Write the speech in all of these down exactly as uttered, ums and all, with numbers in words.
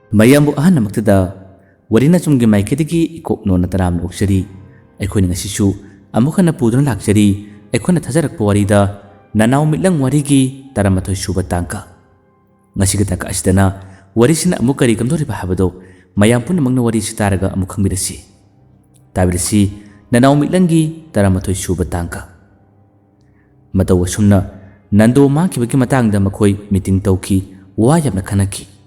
ꯃꯌꯥꯝꯕꯨ ꯑꯍꯟ ꯑꯃꯛꯇꯗ ꯋꯥꯔꯤ ꯅꯆꯨꯝꯒꯤ ꯃꯥꯏꯀꯩꯗꯒꯤ ꯏꯀꯣꯛ ꯅꯣꯟꯅ ꯇꯔꯥꯝꯅ ꯑꯣꯛꯆꯔꯤ꯫ ꯑꯩꯈꯣꯏꯅ ꯉꯁꯤꯁꯨ ꯑꯃꯨꯛ ꯍꯟꯅ ꯄꯨꯗꯨꯅ ꯂꯥꯛꯆꯔꯤ ꯑꯩꯈꯣꯏꯅ ꯊꯥꯖꯔꯛꯄ ꯋꯥꯔꯤꯗ ꯅꯅꯥꯎ ꯃꯤꯠꯂꯪ ꯋꯥꯔꯤꯒꯤ ꯇꯔꯥꯃꯥꯊꯣꯏ ꯁꯨꯕ ꯇꯥꯡꯀꯛ꯫ ꯉꯁꯤꯒꯤ ꯇꯥꯡꯀꯛ ꯑꯁꯤꯗꯅ ꯋꯥꯔꯤꯁꯤꯅ ꯑꯃꯨꯛ ꯀꯔꯤ ꯀꯝꯗꯧꯔꯤꯕ ꯍꯥꯏꯕꯗꯣ ꯃꯌꯥꯝ ꯄꯨꯝꯅꯃꯛꯅ ꯋꯥꯔꯤꯁꯤ ꯇꯥꯔꯒ ꯑꯃꯨꯛ ꯈꯪꯕꯤꯔꯁꯤ꯫ ꯇꯥꯕꯤꯔꯁꯤ ꯅꯅꯥꯎ ꯃꯤꯠꯂꯪꯒꯤ ꯇꯔꯥꯃꯥꯊꯣꯏ ꯁꯨꯕ ꯇꯥꯡꯀꯛ꯫ ꯃꯇꯧ ꯑꯁꯨꯝꯅ ꯅꯟꯗꯣ ꯃꯥꯡꯈꯤꯕꯒꯤ ꯃꯇꯥꯡꯗ ꯃꯈꯣꯏ ꯃꯤꯇꯤꯡ ꯇꯧꯈꯤ, ꯋꯥ ꯌꯥꯝꯅ ꯈꯟꯅꯈꯤ꯫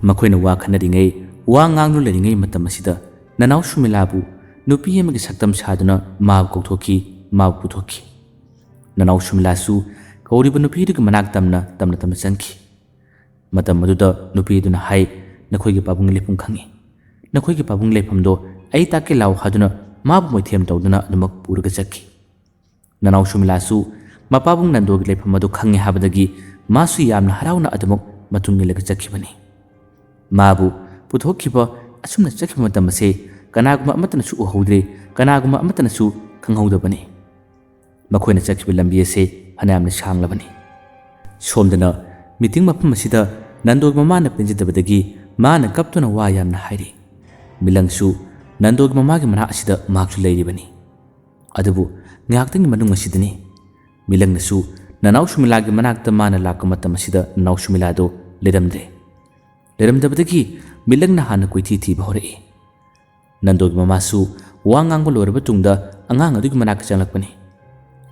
ꯃꯈꯣꯏꯅ ꯋꯥ ꯈꯟꯅꯔꯤꯉꯩ, ꯋꯥ ꯉꯥꯡꯗꯨꯅ ꯂꯩꯔꯤꯉꯩ ꯃꯇꯝ ꯑꯁꯤꯗ ꯅꯅꯥꯎ ꯁꯨꯃꯤꯂꯥꯕꯨ ꯅꯨꯄꯤ ꯑꯃꯒꯤ ꯁꯛꯇꯝ ꯁꯥꯗꯨꯅ ꯃꯥꯕꯨ ꯀꯧꯊꯣꯛꯈꯤ, ꯃꯥꯕꯨ ꯄꯨꯊꯣꯛꯈꯤ꯫ ꯅꯅꯥꯎ ꯁꯨꯃꯤꯂꯥꯁꯨ ꯀꯧꯔꯤꯕ ꯅꯨꯄꯤꯗꯨꯒꯤ ꯃꯅꯥꯛ ꯇꯝꯅ, ꯇꯝꯅ, ꯇꯝꯅ ꯆꯪꯈꯤ꯫ ꯃꯇꯝ ꯑꯗꯨꯗ ꯅꯨꯄꯤꯗꯨꯅ ꯍꯥꯏ, "ꯅꯈꯣꯏꯒꯤ ꯄꯥꯕꯨꯡꯒꯤ ꯂꯩꯐꯝ ꯈꯪꯏ꯫ ꯅꯈꯣꯏꯒꯤ ꯄꯥꯕꯨꯡꯒꯤ ꯂꯩꯐꯝꯗꯣ ꯑꯩ ꯇꯥꯛꯀꯦ ꯂꯥꯎ" ꯍꯥꯏꯗꯨꯅ ꯃꯥꯕꯨ ꯃꯣꯏꯊꯦꯝ ꯇꯧꯗꯨꯅ ꯑꯗꯨꯃꯛ ꯄꯨꯔꯒ ꯆꯠꯈꯤ꯫ ꯅꯅꯥꯎ ꯁꯨꯃꯤꯂꯥꯁꯨ ꯃꯄꯥꯕꯨꯡ ꯅꯟꯗꯣꯒꯤ ꯂꯩꯐꯝ ꯑꯗꯨ ꯈꯪꯉꯦ ꯍꯥꯏꯕꯗꯒꯤ ꯃꯥꯁꯨ ꯌꯥꯝꯅ ꯍꯔꯥꯎꯅ ꯑꯗꯨꯃꯛ ꯃꯇꯨꯡ ꯏꯜꯂꯒ ꯆꯠꯈꯤꯕꯅꯤ꯫ ꯃꯥꯕꯨ ꯄꯨꯊꯣꯛꯈꯤꯕ ꯑꯁꯨꯝꯅ ꯆꯠꯈꯤꯕ ꯃꯇꯝ ꯑꯁꯦ ꯀꯅꯥꯒꯨꯝꯕ ꯑꯃꯠꯇꯅꯁꯨ ꯎꯍꯧꯗ꯭ꯔꯦ, ꯀꯅꯥꯒꯨꯝꯕ ꯑꯃꯠꯇꯅꯁꯨ ꯈꯪꯍꯧꯗꯕꯅꯤ꯫ ꯃꯈꯣꯏꯅ ꯆꯠꯈꯤꯕ ꯂꯝꯕꯤ ꯑꯁꯦ ꯐꯅꯌꯥꯝꯅ ꯁꯥꯡꯂꯕꯅꯤ꯫ ꯁꯣꯝꯗꯅ ꯃꯤꯇꯤꯡ ꯃꯐꯝ ꯑꯁꯤꯗ ꯅꯟꯗꯣꯒꯤ ꯃꯃꯥꯅ ꯄꯦꯟꯖꯗꯕꯗꯒꯤ ꯃꯥꯅ ꯀꯞꯇꯨꯅ ꯋꯥ ꯌꯥꯝꯅ ꯍꯥꯏꯔꯤ꯫ ꯃꯤꯂꯪꯁꯨ ꯅꯟꯗꯣꯒꯤ ꯃꯃꯥꯒꯤ ꯃꯅꯥꯛ ꯑꯁꯤꯗ ꯃꯍꯥꯛꯁꯨ ꯂꯩꯔꯤꯕꯅꯤ꯫ ꯑꯗꯨꯕꯨ ꯉꯥꯏꯍꯥꯛꯇꯪꯒꯤ ꯃꯅꯨꯡ ꯑꯁꯤꯗꯅꯤ ꯃꯤꯂꯪꯅꯁꯨ ꯅꯅꯥꯎ ꯁꯨꯃꯤꯂꯥꯒꯤ ꯃꯅꯥꯛꯇ ꯃꯥꯅ ꯂꯥꯛꯄ ꯃꯇꯝ ꯑꯁꯤꯗ ꯅꯅꯥꯎ ꯁꯨꯃꯤꯂꯥꯗꯣ ꯂꯩꯔꯝꯗ꯭ꯔꯦ꯫ ꯂꯩꯔꯝꯗꯕꯗꯒꯤ ꯃꯤꯂꯪꯅ ꯍꯥꯟꯅ ꯀꯣꯏꯊꯤ ꯊꯤꯕ ꯍꯧꯔꯛꯏ꯫ ꯅꯟꯗꯣꯒꯤ ꯃꯃꯥꯁꯨ ꯋꯥ ꯉꯥꯡꯕ ꯂꯣꯏꯔꯕ ꯇꯨꯡꯗ ꯑꯉꯥꯡ ꯑꯗꯨꯒꯤ ꯃꯅꯥꯛꯇ ꯆꯪꯂꯛꯄꯅꯤ꯫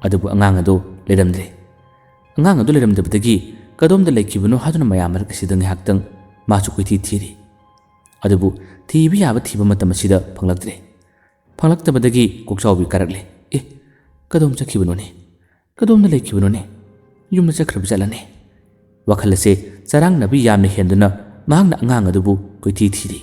ꯑꯗꯨꯕꯨ ꯑꯉꯥꯡ ꯑꯗꯨ ꯂꯩꯔꯝꯗ꯭ꯔꯦ꯫ ꯑꯉꯥꯡ ꯑꯗꯨ ꯂꯩꯔꯝꯗꯕꯗꯒꯤ ꯀꯗꯣꯝꯗ ꯂꯩꯈꯤꯕꯅꯣ ꯍꯥꯏꯗꯨꯅ ꯃꯌꯥꯝ ꯃꯔꯛ ꯑꯁꯤꯗ ꯉꯥꯏꯍꯥꯛꯇꯪ ꯃꯥꯁꯨ ꯀꯣꯏꯊꯤ ꯊꯤꯔꯤ꯫ ꯑꯗꯨꯕꯨ ꯊꯤꯕ ꯌꯥꯕ ꯊꯤꯕ ꯃꯇꯝ ꯑꯁꯤꯗ ꯐꯪꯂꯛꯇ꯭ꯔꯦ꯫ ꯐꯪꯂꯛꯇꯕꯗꯒꯤ ꯀꯣꯛꯆꯥꯎꯕꯤ ꯀꯥꯔꯛꯂꯦ꯫ "ꯑꯦ, ꯀꯗꯣꯝ ꯆꯠꯈꯤꯕꯅꯣꯅꯦ? ꯀꯗꯣꯝꯗ ꯂꯩꯈꯤꯕꯅꯣꯅꯦ? ꯌꯨꯝꯗ ꯆꯠꯈ꯭ꯔꯕ ꯖꯥꯠꯂꯅꯦ?" ꯋꯥꯈꯜ ꯑꯁꯦ ꯆꯔꯥꯡꯅꯕꯤ ꯌꯥꯝꯅ ꯍꯦꯟꯗꯨꯅ ꯃꯍꯥꯛꯅ ꯑꯉꯥꯡ ꯑꯗꯨꯕꯨ ꯀꯣꯏꯊꯤ ꯊꯤꯔꯤ꯫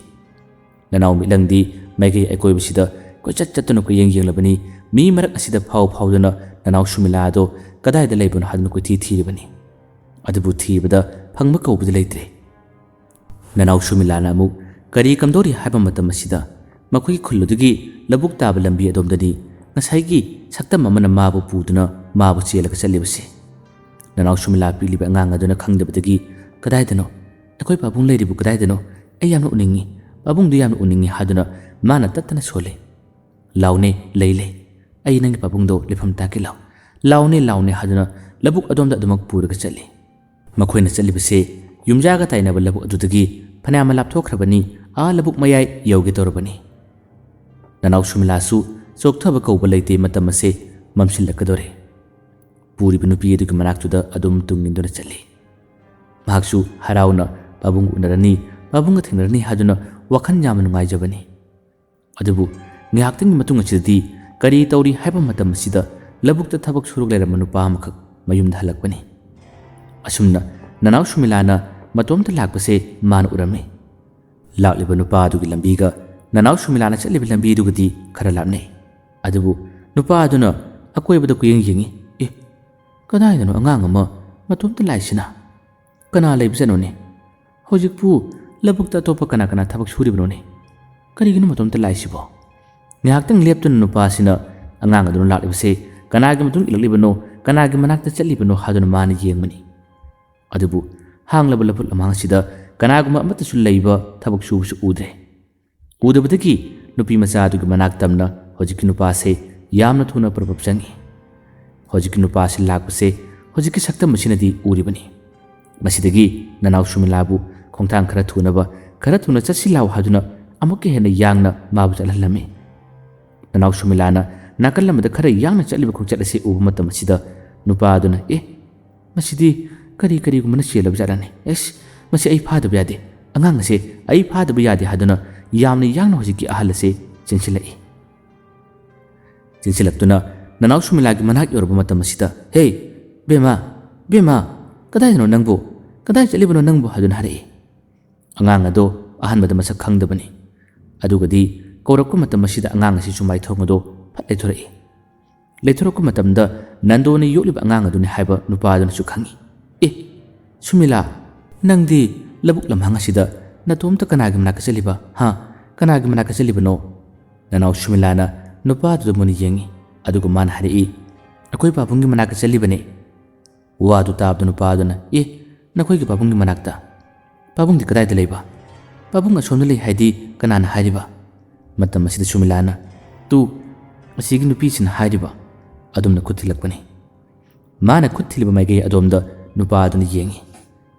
ꯅꯅꯥꯎ ꯃꯤꯠꯂꯪꯗꯤ ꯃꯥꯏꯀꯩ ꯑꯀꯣꯏꯕꯁꯤꯗ ꯀꯣꯏꯆꯠ ꯆꯠꯇꯨꯅ ꯀꯣꯏꯌꯦꯡ ꯌꯦꯡꯂꯕꯅꯤ꯫ ꯃꯤ ꯃꯔꯛ ꯑꯁꯤꯗ ꯐꯥꯎ ꯐꯥꯎꯗꯨꯅ ꯅꯅꯥꯎ ꯁꯨꯃꯤꯂꯥ ꯑꯗꯣ ꯀꯗꯥꯏꯗ ꯂꯩꯕꯅꯣ ꯍꯥꯏꯗꯨꯅ ꯀꯣꯏꯊꯤ ꯊꯤꯔꯤꯕꯅꯤ꯫ ꯑꯗꯨꯕꯨ ꯊꯤꯕꯗ ꯐꯪꯕ ꯀꯧꯕꯗꯤ ꯂꯩꯇ꯭ꯔꯦ꯫ ꯅꯅꯥꯎ ꯁꯨꯃꯤꯂꯥꯅ ꯑꯃꯨꯛ ꯀꯔꯤ ꯀꯝꯗꯧꯔꯤ ꯍꯥꯏꯕ ꯃꯇꯝ ꯑꯁꯤꯗ ꯃꯈꯣꯏꯒꯤ ꯈꯨꯜ ꯑꯗꯨꯒꯤ ꯂꯧꯕꯨꯛ ꯇꯥꯕ ꯂꯝꯕꯤ ꯑꯗꯣꯝꯗꯅꯤ ꯉꯁꯥꯏꯒꯤ ꯁꯛꯇꯝ ꯑꯃꯅ ꯃꯥꯕꯨ ꯄꯨꯗꯨꯅ ꯃꯥꯕꯨ ꯆꯦꯜꯂꯒ ꯆꯠꯂꯤꯕꯁꯦ꯫ ꯅꯅꯥꯎ ꯁꯨꯃꯤꯂꯥ ꯄꯤꯛꯂꯤꯕ ꯑꯉꯥꯡ ꯑꯗꯨꯅ ꯈꯪꯗꯕꯗꯒꯤ, "ꯀꯗꯥꯏꯗꯅꯣ? ꯑꯩꯈꯣꯏ ꯄꯥꯕꯨꯡ ꯂꯩꯔꯤꯕꯨ ꯀꯗꯥꯏꯗꯅꯣ? "ꯑꯩ ꯌꯥꯝꯅ ꯎꯅꯤꯡꯉꯤ, ꯄꯥꯕꯨꯡꯗꯨ ꯌꯥꯝꯅ ꯎꯅꯤꯡꯉꯤ" ꯍꯥꯏꯗꯨꯅ ꯃꯥꯅ ꯇꯠꯇꯅ ꯁꯣꯜꯂꯤ꯫ "ꯂꯥꯎꯅꯦ, ꯂꯩ ꯂꯩ, ꯑꯩ ꯅꯪꯒꯤ ꯄꯥꯕꯨꯡꯗꯣ ꯂꯩꯐꯝ ꯇꯥꯛꯀꯦ, ꯂꯥꯎ, ꯂꯥꯎꯅꯦ, ꯂꯥꯎꯅꯦ" ꯍꯥꯏꯗꯨꯅ ꯂꯧꯕꯨꯛ ꯑꯗꯣꯝꯗ ꯑꯗꯨꯃꯛ ꯄꯨꯔꯒ ꯆꯠꯂꯤ꯫ ꯃꯈꯣꯏꯅ ꯆꯠꯂꯤꯕꯁꯦ ꯌꯨꯝꯖꯥꯒ ꯇꯥꯏꯅꯕ ꯂꯧꯕꯨꯛ ꯑꯗꯨꯗꯒꯤ ꯐꯅꯌꯥꯝꯅ ꯂꯥꯞꯊꯣꯛꯈ꯭ꯔꯕꯅꯤ, ꯑꯥ ꯂꯧꯕꯨꯛ ꯃꯌꯥꯏ ꯌꯧꯒꯦ ꯇꯧꯔꯕꯅꯤ꯫ ꯅꯅꯥꯎ ꯁꯨꯃꯤꯂꯥꯁꯨ ꯆꯣꯛꯊꯕ ꯀꯧꯕ ꯂꯩꯇꯦ, ꯃꯇꯝ ꯑꯁꯦ ꯃꯝꯁꯤꯜꯂꯛꯀꯗꯧꯔꯦ꯫ ꯄꯨꯔꯤꯕ ꯅꯨꯄꯤ ꯑꯗꯨꯒꯤ ꯃꯅꯥꯛꯇꯨꯗ ꯑꯗꯨꯝ ꯇꯨꯡ ꯏꯟꯗꯨꯅ ꯆꯠꯂꯤ꯫ ꯃꯍꯥꯛꯁꯨ ꯍꯔꯥꯎꯅ ꯄꯥꯕꯨꯡ ꯎꯅꯔꯅꯤ, ꯄꯥꯕꯨꯡꯒ ꯊꯦꯡꯅꯔꯅꯤ ꯍꯥꯏꯗꯨꯅ ꯋꯥꯈꯜ ꯌꯥꯝꯅ ꯅꯨꯡꯉꯥꯏꯖꯕꯅꯤ꯫ ꯑꯗꯨꯕꯨ ꯉꯥꯏꯍꯥꯛꯇꯪꯒꯤ ꯃꯇꯨꯡ ꯑꯁꯤꯗꯗꯤ ꯀꯔꯤ ꯇꯧꯔꯤ ꯍꯥꯏꯕ ꯃꯇꯝ ꯑꯁꯤꯗ ꯂꯧꯕꯨꯛꯇ ꯊꯕꯛ ꯁꯨꯔꯒ ꯂꯩꯔꯝꯕ ꯅꯨꯄꯥ ꯑꯃꯈꯛ ꯃꯌꯨꯝꯗ ꯍꯜꯂꯛꯄꯅꯤ꯫ ꯑꯁꯨꯝꯅ ꯅꯅꯥꯎ ꯁꯨꯃꯤꯂꯥꯅ ꯃꯇꯣꯝꯇ ꯂꯥꯛꯄꯁꯦ ꯃꯥꯅ ꯎꯔꯝꯃꯤ꯫ ꯂꯥꯛꯂꯤꯕ ꯅꯨꯄꯥ ꯑꯗꯨꯒꯤ ꯂꯝꯕꯤꯒ ꯅꯅꯥꯎ ꯁꯨꯃꯤꯂꯥꯅ ꯆꯠꯂꯤꯕ ꯂꯝꯕꯤꯗꯨꯒꯗꯤ ꯈꯔ ꯂꯥꯞꯅꯩ꯫ ꯑꯗꯨꯕꯨ ꯅꯨꯄꯥ ꯑꯗꯨꯅ ꯑꯀꯣꯏꯕꯗ ꯀꯨꯌꯦꯡ ꯌꯦꯡꯉꯤ꯫ "ꯑꯦ, ꯀꯗꯥꯏꯗꯅꯣ ꯑꯉꯥꯡ ꯑꯃ ꯃꯇꯣꯝꯇ ꯂꯥꯛꯏꯁꯤꯅ? ꯀꯅꯥ ꯂꯩꯕꯖꯥꯠꯅꯣꯅꯦ? ꯍꯧꯖꯤꯛꯄꯨ ꯂꯧꯕꯨꯛꯇ ꯑꯇꯣꯞꯄ ꯀꯅꯥ ꯀꯅꯥ ꯊꯕꯛ ꯁꯨꯔꯤꯕꯅꯣꯅꯦ? ꯀꯔꯤꯒꯤꯅꯣ ꯃꯇꯣꯝꯇ ꯂꯥꯛꯏꯁꯤꯕꯣ?" ꯉꯥꯏꯍꯥꯛꯇꯪ ꯂꯦꯞꯇꯨꯅ ꯅꯨꯄꯥꯁꯤꯅ ꯑꯉꯥꯡ ꯑꯗꯨꯅ ꯂꯥꯛꯂꯤꯕꯁꯦ ꯀꯅꯥꯒꯤ ꯃꯇꯨꯡ ꯏꯜꯂꯛꯂꯤꯕꯅꯣ, ꯀꯅꯥꯒꯤ ꯃꯅꯥꯛꯇ ꯆꯠꯂꯤꯕꯅꯣ ꯍꯥꯏꯗꯨꯅ ꯃꯥꯅ ꯌꯦꯡꯕꯅꯤ꯫ ꯑꯗꯨꯕꯨ ꯍꯥꯡꯂꯕ ꯂꯧꯕꯨꯛ ꯂꯝꯍꯥꯡꯁꯤꯗ ꯀꯅꯥꯒꯨꯝꯕ ꯑꯃꯠꯇꯁꯨ ꯂꯩꯕ, ꯊꯕꯛ ꯁꯨꯕꯁꯨ ꯎꯗ꯭ꯔꯦ꯫ ꯎꯗꯕꯗꯒꯤ ꯅꯨꯄꯤ ꯃꯆꯥ ꯑꯗꯨꯒꯤ ꯃꯅꯥꯛ ꯇꯝꯅ ꯍꯧꯖꯤꯛꯀꯤ ꯅꯨꯄꯥꯁꯦ ꯌꯥꯝꯅ ꯊꯨꯅ ꯄ꯭ꯔꯞ ꯄ꯭ꯔꯞ ꯆꯪꯉꯤ꯫ ꯍꯧꯖꯤꯛꯀꯤ ꯅꯨꯄꯥꯁꯤ ꯂꯥꯛꯄꯁꯦ ꯍꯧꯖꯤꯛꯀꯤ ꯁꯛꯇꯝ ꯑꯁꯤꯅꯗꯤ ꯎꯔꯤꯕꯅꯤ꯫ ꯃꯁꯤꯗꯒꯤ ꯅꯅꯥꯎ ꯁꯨꯃꯤꯂꯥꯕꯨ ꯈꯣꯡꯊꯥꯡ ꯈꯔ ꯊꯨꯅꯕ, "ꯈꯔ ꯊꯨꯅ ꯆꯠꯁꯤ ꯂꯥꯎ" ꯍꯥꯏꯗꯨꯅ ꯑꯃꯨꯛꯀ ꯍꯦꯟꯅ ꯌꯥꯡꯅ ꯃꯥꯕꯨ ꯆꯠꯍꯜꯂꯝꯃꯤ꯫ ꯅꯅꯥꯎ ꯁꯨꯃꯤꯂꯥꯅ ꯅꯥꯀꯜ ꯑꯃꯗ ꯈꯔ ꯌꯥꯡꯅ ꯆꯠꯂꯤꯕ ꯈꯣꯡꯆꯠ ꯑꯁꯤ ꯎꯕ ꯃꯇꯝ ꯑꯁꯤꯗ ꯅꯨꯄꯥ ꯑꯗꯨꯅ, "ꯑꯦ, ꯃꯁꯤꯗꯤ ꯀꯔꯤ ꯀꯔꯤꯒꯨꯝꯕꯅ ꯆꯦꯜꯂꯕ ꯖꯥꯠꯂꯅꯦ? ꯑꯦꯁ, ꯃꯁꯤ ꯑꯩ ꯐꯥꯗꯕ ꯌꯥꯗꯦ꯫ ꯑꯉꯥꯡ ꯑꯁꯦ ꯑꯩ ꯐꯥꯗꯕ ꯌꯥꯗꯦ" ꯍꯥꯏꯗꯨꯅ ꯌꯥꯝꯅ ꯌꯥꯡꯅ ꯍꯧꯖꯤꯛꯀꯤ ꯑꯍꯜ ꯑꯁꯦ ꯆꯦꯟꯁꯤꯜꯂꯛꯏ꯫ ꯆꯦꯟꯁꯤꯜꯂꯛꯇꯨꯅ ꯅꯅꯥꯎ ꯁꯨꯃꯤꯂꯥꯒꯤ ꯃꯅꯥꯛ ꯌꯧꯔꯕ ꯃꯇꯝ ꯑꯁꯤꯗ, "ꯍꯦ, ꯕꯦꯝꯃ, ꯕꯦꯝꯃ, ꯀꯗꯥꯏꯗꯅꯣ ꯅꯪꯕꯨ? ꯀꯗꯥꯏ ꯆꯠꯂꯤꯕꯅꯣ ꯅꯪꯕꯨ?" ꯍꯥꯏꯗꯨꯅ ꯍꯥꯏꯔꯛꯏ꯫ ꯑꯉꯥꯡ ꯑꯗꯣ ꯑꯍꯥꯟꯕꯗ ꯃꯁꯛ ꯈꯪꯗꯕꯅꯤ꯫ ꯑꯗꯨꯒꯗꯤ ꯀꯧꯔꯛꯄ ꯃꯇꯝ ꯑꯁꯤꯗ ꯑꯉꯥꯡ ꯑꯁꯤꯁꯨ ꯃꯥꯏꯊꯣꯡ ꯑꯗꯣ ꯐꯠ ꯂꯩꯊꯣꯔꯛꯏ꯫ ꯂꯩꯊꯣꯔꯛꯄ ꯃꯇꯝꯗ ꯅꯟꯗꯣꯅ ꯌꯣꯛꯂꯤꯕ ꯑꯉꯥꯡ ꯑꯗꯨꯅꯤ ꯍꯥꯏꯕ ꯅꯨꯄꯥ ꯑꯗꯨꯅꯁꯨ ꯈꯪꯏ꯫ "ꯑꯦ, ꯁꯨꯃꯤꯂꯥ, ꯅꯪꯗꯤ ꯂꯧꯕꯨꯛ ꯂꯝꯍꯥꯡ ꯑꯁꯤꯗ ꯅꯇꯣꯝꯇ ꯀꯅꯥꯒꯤ ꯃꯅꯥꯛꯇ ꯆꯠꯂꯤꯕ? ꯍꯥ? ꯀꯅꯥꯒꯤ ꯃꯅꯥꯛꯇ ꯆꯠꯂꯤꯕꯅꯣ?" ꯅꯅꯥꯎ ꯁꯨꯃꯤꯂꯥꯅ ꯅꯨꯄꯥꯗꯨꯗ ꯃꯨꯟꯅ ꯌꯦꯡꯏ꯫ ꯑꯗꯨꯒ ꯃꯥꯅ ꯍꯥꯏꯔꯛꯏ, "ꯑꯩꯈꯣꯏ ꯄꯥꯕꯨꯡꯒꯤ ꯃꯅꯥꯛꯇ ꯆꯠꯂꯤꯕꯅꯤ"꯫ ꯋꯥꯗꯨ ꯇꯥꯕꯗ ꯅꯨꯄꯥꯗꯨꯅ, "ꯑꯦ, ꯅꯈꯣꯏꯒꯤ ꯄꯥꯕꯨꯡꯒꯤ ꯃꯅꯥꯛꯇ? ꯄꯥꯕꯨꯡꯗꯤ ꯀꯗꯥꯏꯗ ꯂꯩꯕ?" "ꯄꯥꯕꯨꯡ ꯑꯁꯣꯝꯗ ꯂꯩ ꯍꯥꯏꯗꯤ ꯀꯅꯥꯅ ꯍꯥꯏꯔꯤꯕ?" ꯃꯇꯝ ꯑꯁꯤꯗ ꯁꯨꯃꯤꯂꯥꯅ, "ꯇꯨ, ꯑꯁꯤꯒꯤ ꯅꯨꯄꯤꯁꯤꯅ ꯍꯥꯏꯔꯤꯕ" ꯑꯗꯨꯝꯅ ꯈꯨꯠ ꯊꯤꯜꯂꯛꯄꯅꯤ꯫ ꯃꯥꯅ ꯈꯨꯠ ꯊꯤꯜꯂꯤꯕ ꯃꯥꯏꯀꯩ ꯑꯗꯣꯝꯗ ꯅꯨꯄꯥ ꯑꯗꯨꯅ ꯌꯦꯡꯉꯤ꯫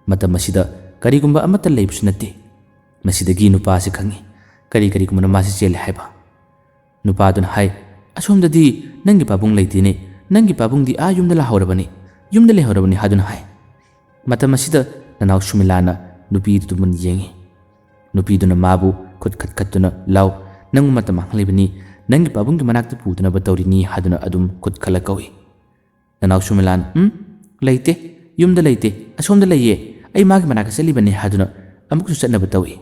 ꯃꯇꯝ ꯑꯁꯤꯗ ꯀꯔꯤꯒꯨꯝꯕ ꯑꯃꯠꯇ ꯂꯩꯕꯁꯨ ꯅꯠꯇꯦ꯫ ꯃꯁꯤꯗꯒꯤ ꯅꯨꯄꯥ ꯑꯁꯤ ꯈꯪꯉꯤ ꯀꯔꯤ ꯀꯔꯤꯒꯨꯝꯕꯅ ꯃꯥꯁꯤ ꯆꯦꯜꯂꯦ ꯍꯥꯏꯕ꯫ ꯅꯨꯄꯥ ꯑꯗꯨꯅ ꯍꯥꯏ, "ꯑꯁꯣꯝꯗꯗꯤ ꯅꯪꯒꯤ ꯄꯥꯕꯨꯡ ꯂꯩꯇꯦꯅꯦ, ꯅꯪꯒꯤ ꯄꯥꯕꯨꯡꯗꯤ ꯑꯥ ꯌꯨꯝꯗ ꯂꯥꯛꯍꯧꯔꯕꯅꯤ, ꯌꯨꯝꯗ ꯂꯩꯍꯧꯔꯕꯅꯤ" ꯍꯥꯏꯗꯨꯅ ꯍꯥꯏ꯫ ꯃꯇꯝ ꯑꯁꯤꯗ ꯅꯅꯥꯎ ꯁꯨꯃꯤꯂꯥꯅ ꯅꯨꯄꯤꯗꯨꯗ ꯃꯨꯟꯅ ꯌꯦꯡꯉꯤ꯫ ꯅꯨꯄꯤꯗꯨꯅ ꯃꯥꯕꯨ ꯈꯨꯠ ꯈꯠ ꯈꯠꯇꯨꯅ, "ꯂꯥꯎ, ꯅꯪꯕꯨ ꯃꯇꯝ ꯃꯥꯡꯍꯜꯂꯤꯕꯅꯤ, ꯅꯪꯒꯤ ꯄꯥꯕꯨꯡꯒꯤ ꯃꯅꯥꯛꯇ ꯄꯨꯗꯅꯕ ꯇꯧꯔꯤꯅꯤ" ꯍꯥꯏꯗꯨꯅ ꯑꯗꯨꯝ ꯈꯨꯠ ꯈꯠꯂ ꯀꯧꯏ꯫ ꯅꯅꯥꯎ ꯁꯨꯃꯤꯂꯥꯅ, "ꯎꯝ, ꯂꯩꯇꯦ, ꯌꯨꯝꯗ ꯂꯩꯇꯦ, ꯑꯁꯣꯝꯗ ꯂꯩꯌꯦ, ꯑꯩ ꯃꯥꯒꯤ ꯃꯅꯥꯛꯇ ꯆꯠꯂꯤꯕꯅꯤ" ꯍꯥꯏꯗꯨꯅ ꯑꯃꯨꯛꯁꯨ ꯆꯠꯅꯕ ꯇꯧꯏ꯫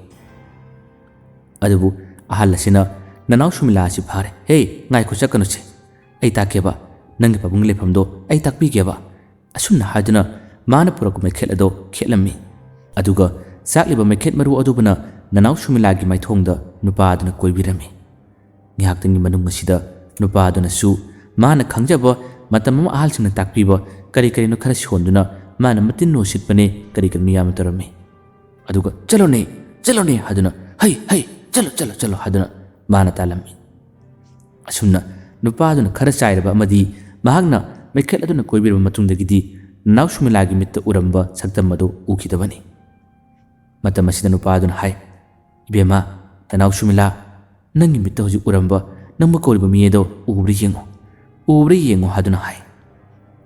ꯑꯗꯨꯕꯨ ꯑꯍꯜ ꯑꯁꯤꯅ ꯅꯅꯥꯎ ꯁꯨꯃꯤꯂꯥ ꯑꯁꯤ ꯐꯥꯔꯦ꯫ "ꯍꯦ, ꯉꯥꯏꯈꯣ, ꯆꯠꯀꯅꯨꯁꯦ꯫ ꯑꯩ ꯇꯥꯛꯀꯦꯕ, ꯅꯪꯒꯤ ꯄꯥꯕꯨꯡꯒꯤ ꯂꯩꯐꯝꯗꯣ ꯑꯩ ꯇꯥꯛꯄꯤꯒꯦꯕ", ꯑꯁꯨꯝꯅ ꯍꯥꯏꯗꯨꯅ ꯃꯥꯅ ꯄꯨꯔꯛꯄ ꯃꯩꯈꯦꯠ ꯑꯗꯣ ꯈꯦꯠꯂꯝꯃꯤ꯫ ꯑꯗꯨꯒ ꯆꯥꯛꯂꯤꯕ ꯃꯩꯈꯦꯠ ꯃꯔꯨ ꯑꯗꯨꯕꯨꯅ ꯅꯅꯥꯎ ꯁꯨꯃꯤꯂꯥꯒꯤ ꯃꯥꯏꯊꯣꯡꯗ ꯅꯨꯄꯥ ꯑꯗꯨꯅ ꯀꯣꯏꯕꯤꯔꯝꯃꯤ꯫ ꯉꯥꯏꯍꯥꯛꯇꯪꯒꯤ ꯃꯅꯨꯡ ꯑꯁꯤꯗ ꯅꯨꯄꯥ ꯑꯗꯨꯅꯁꯨ ꯃꯥꯅ ꯈꯪꯖꯕ ꯃꯇꯝ ꯑꯃ ꯑꯍꯜꯁꯤꯡꯅ ꯇꯥꯛꯄꯤꯕ ꯀꯔꯤ ꯀꯔꯤꯅꯣ ꯈꯔ ꯁꯣꯟꯗꯨꯅ ꯃꯥꯅ ꯃꯇꯤꯟ ꯅꯣꯁꯤꯠꯄꯅꯦ, ꯀꯔꯤ ꯀꯔꯤꯅꯣ ꯌꯥꯝꯅ ꯇꯧꯔꯝꯃꯤ꯫ ꯑꯗꯨꯒ "ꯆꯠꯂꯣꯅꯦ, ꯆꯠꯂꯣꯅꯦ" ꯍꯥꯏꯗꯨꯅ, "ꯍꯩ, ꯍꯩ, ꯆꯠꯂꯣ, ꯆꯠꯂꯣ, ꯆꯠꯂꯣ" ꯍꯥꯏꯗꯨꯅ ꯃꯥꯅ ꯇꯥꯜꯂꯝꯃꯤ꯫ ꯑꯁꯨꯝꯅ ꯅꯨꯄꯥ ꯑꯗꯨꯅ ꯈꯔ ꯆꯥꯏꯔꯕ ꯑꯃꯗꯤ ꯃꯍꯥꯛꯅ ꯃꯩꯈꯦꯠ ꯑꯗꯨꯅ ꯀꯣꯏꯕꯤꯔꯕ ꯃꯇꯨꯡꯗꯒꯤꯗꯤ ꯅꯅꯥꯎ ꯁꯨꯃꯤꯂꯥꯒꯤ ꯃꯤꯠꯇ ꯎꯔꯝꯕ ꯁꯛꯇꯝ ꯑꯗꯨ ꯎꯈꯤꯗꯕꯅꯤ꯫ ꯃꯇꯝ ꯑꯁꯤꯗ ꯅꯨꯄꯥ ꯑꯗꯨꯅ ꯍꯥꯏ, "ꯏꯕꯦꯝꯃ, ꯅꯅꯥꯎ ꯁꯨꯃꯤꯂꯥ, ꯅꯪꯒꯤ ꯃꯤꯠꯇ ꯍꯧꯖꯤꯛ ꯎꯔꯝꯕ ꯅꯪꯕꯨ ꯀꯧꯔꯤꯕ ꯃꯤ ꯑꯗꯣ ꯎꯕ꯭ꯔꯥ ꯌꯦꯡꯉꯨ, ꯎꯕ꯭ꯔꯥ ꯌꯦꯡꯉꯨ" ꯍꯥꯏꯗꯨꯅ ꯍꯥꯏ꯫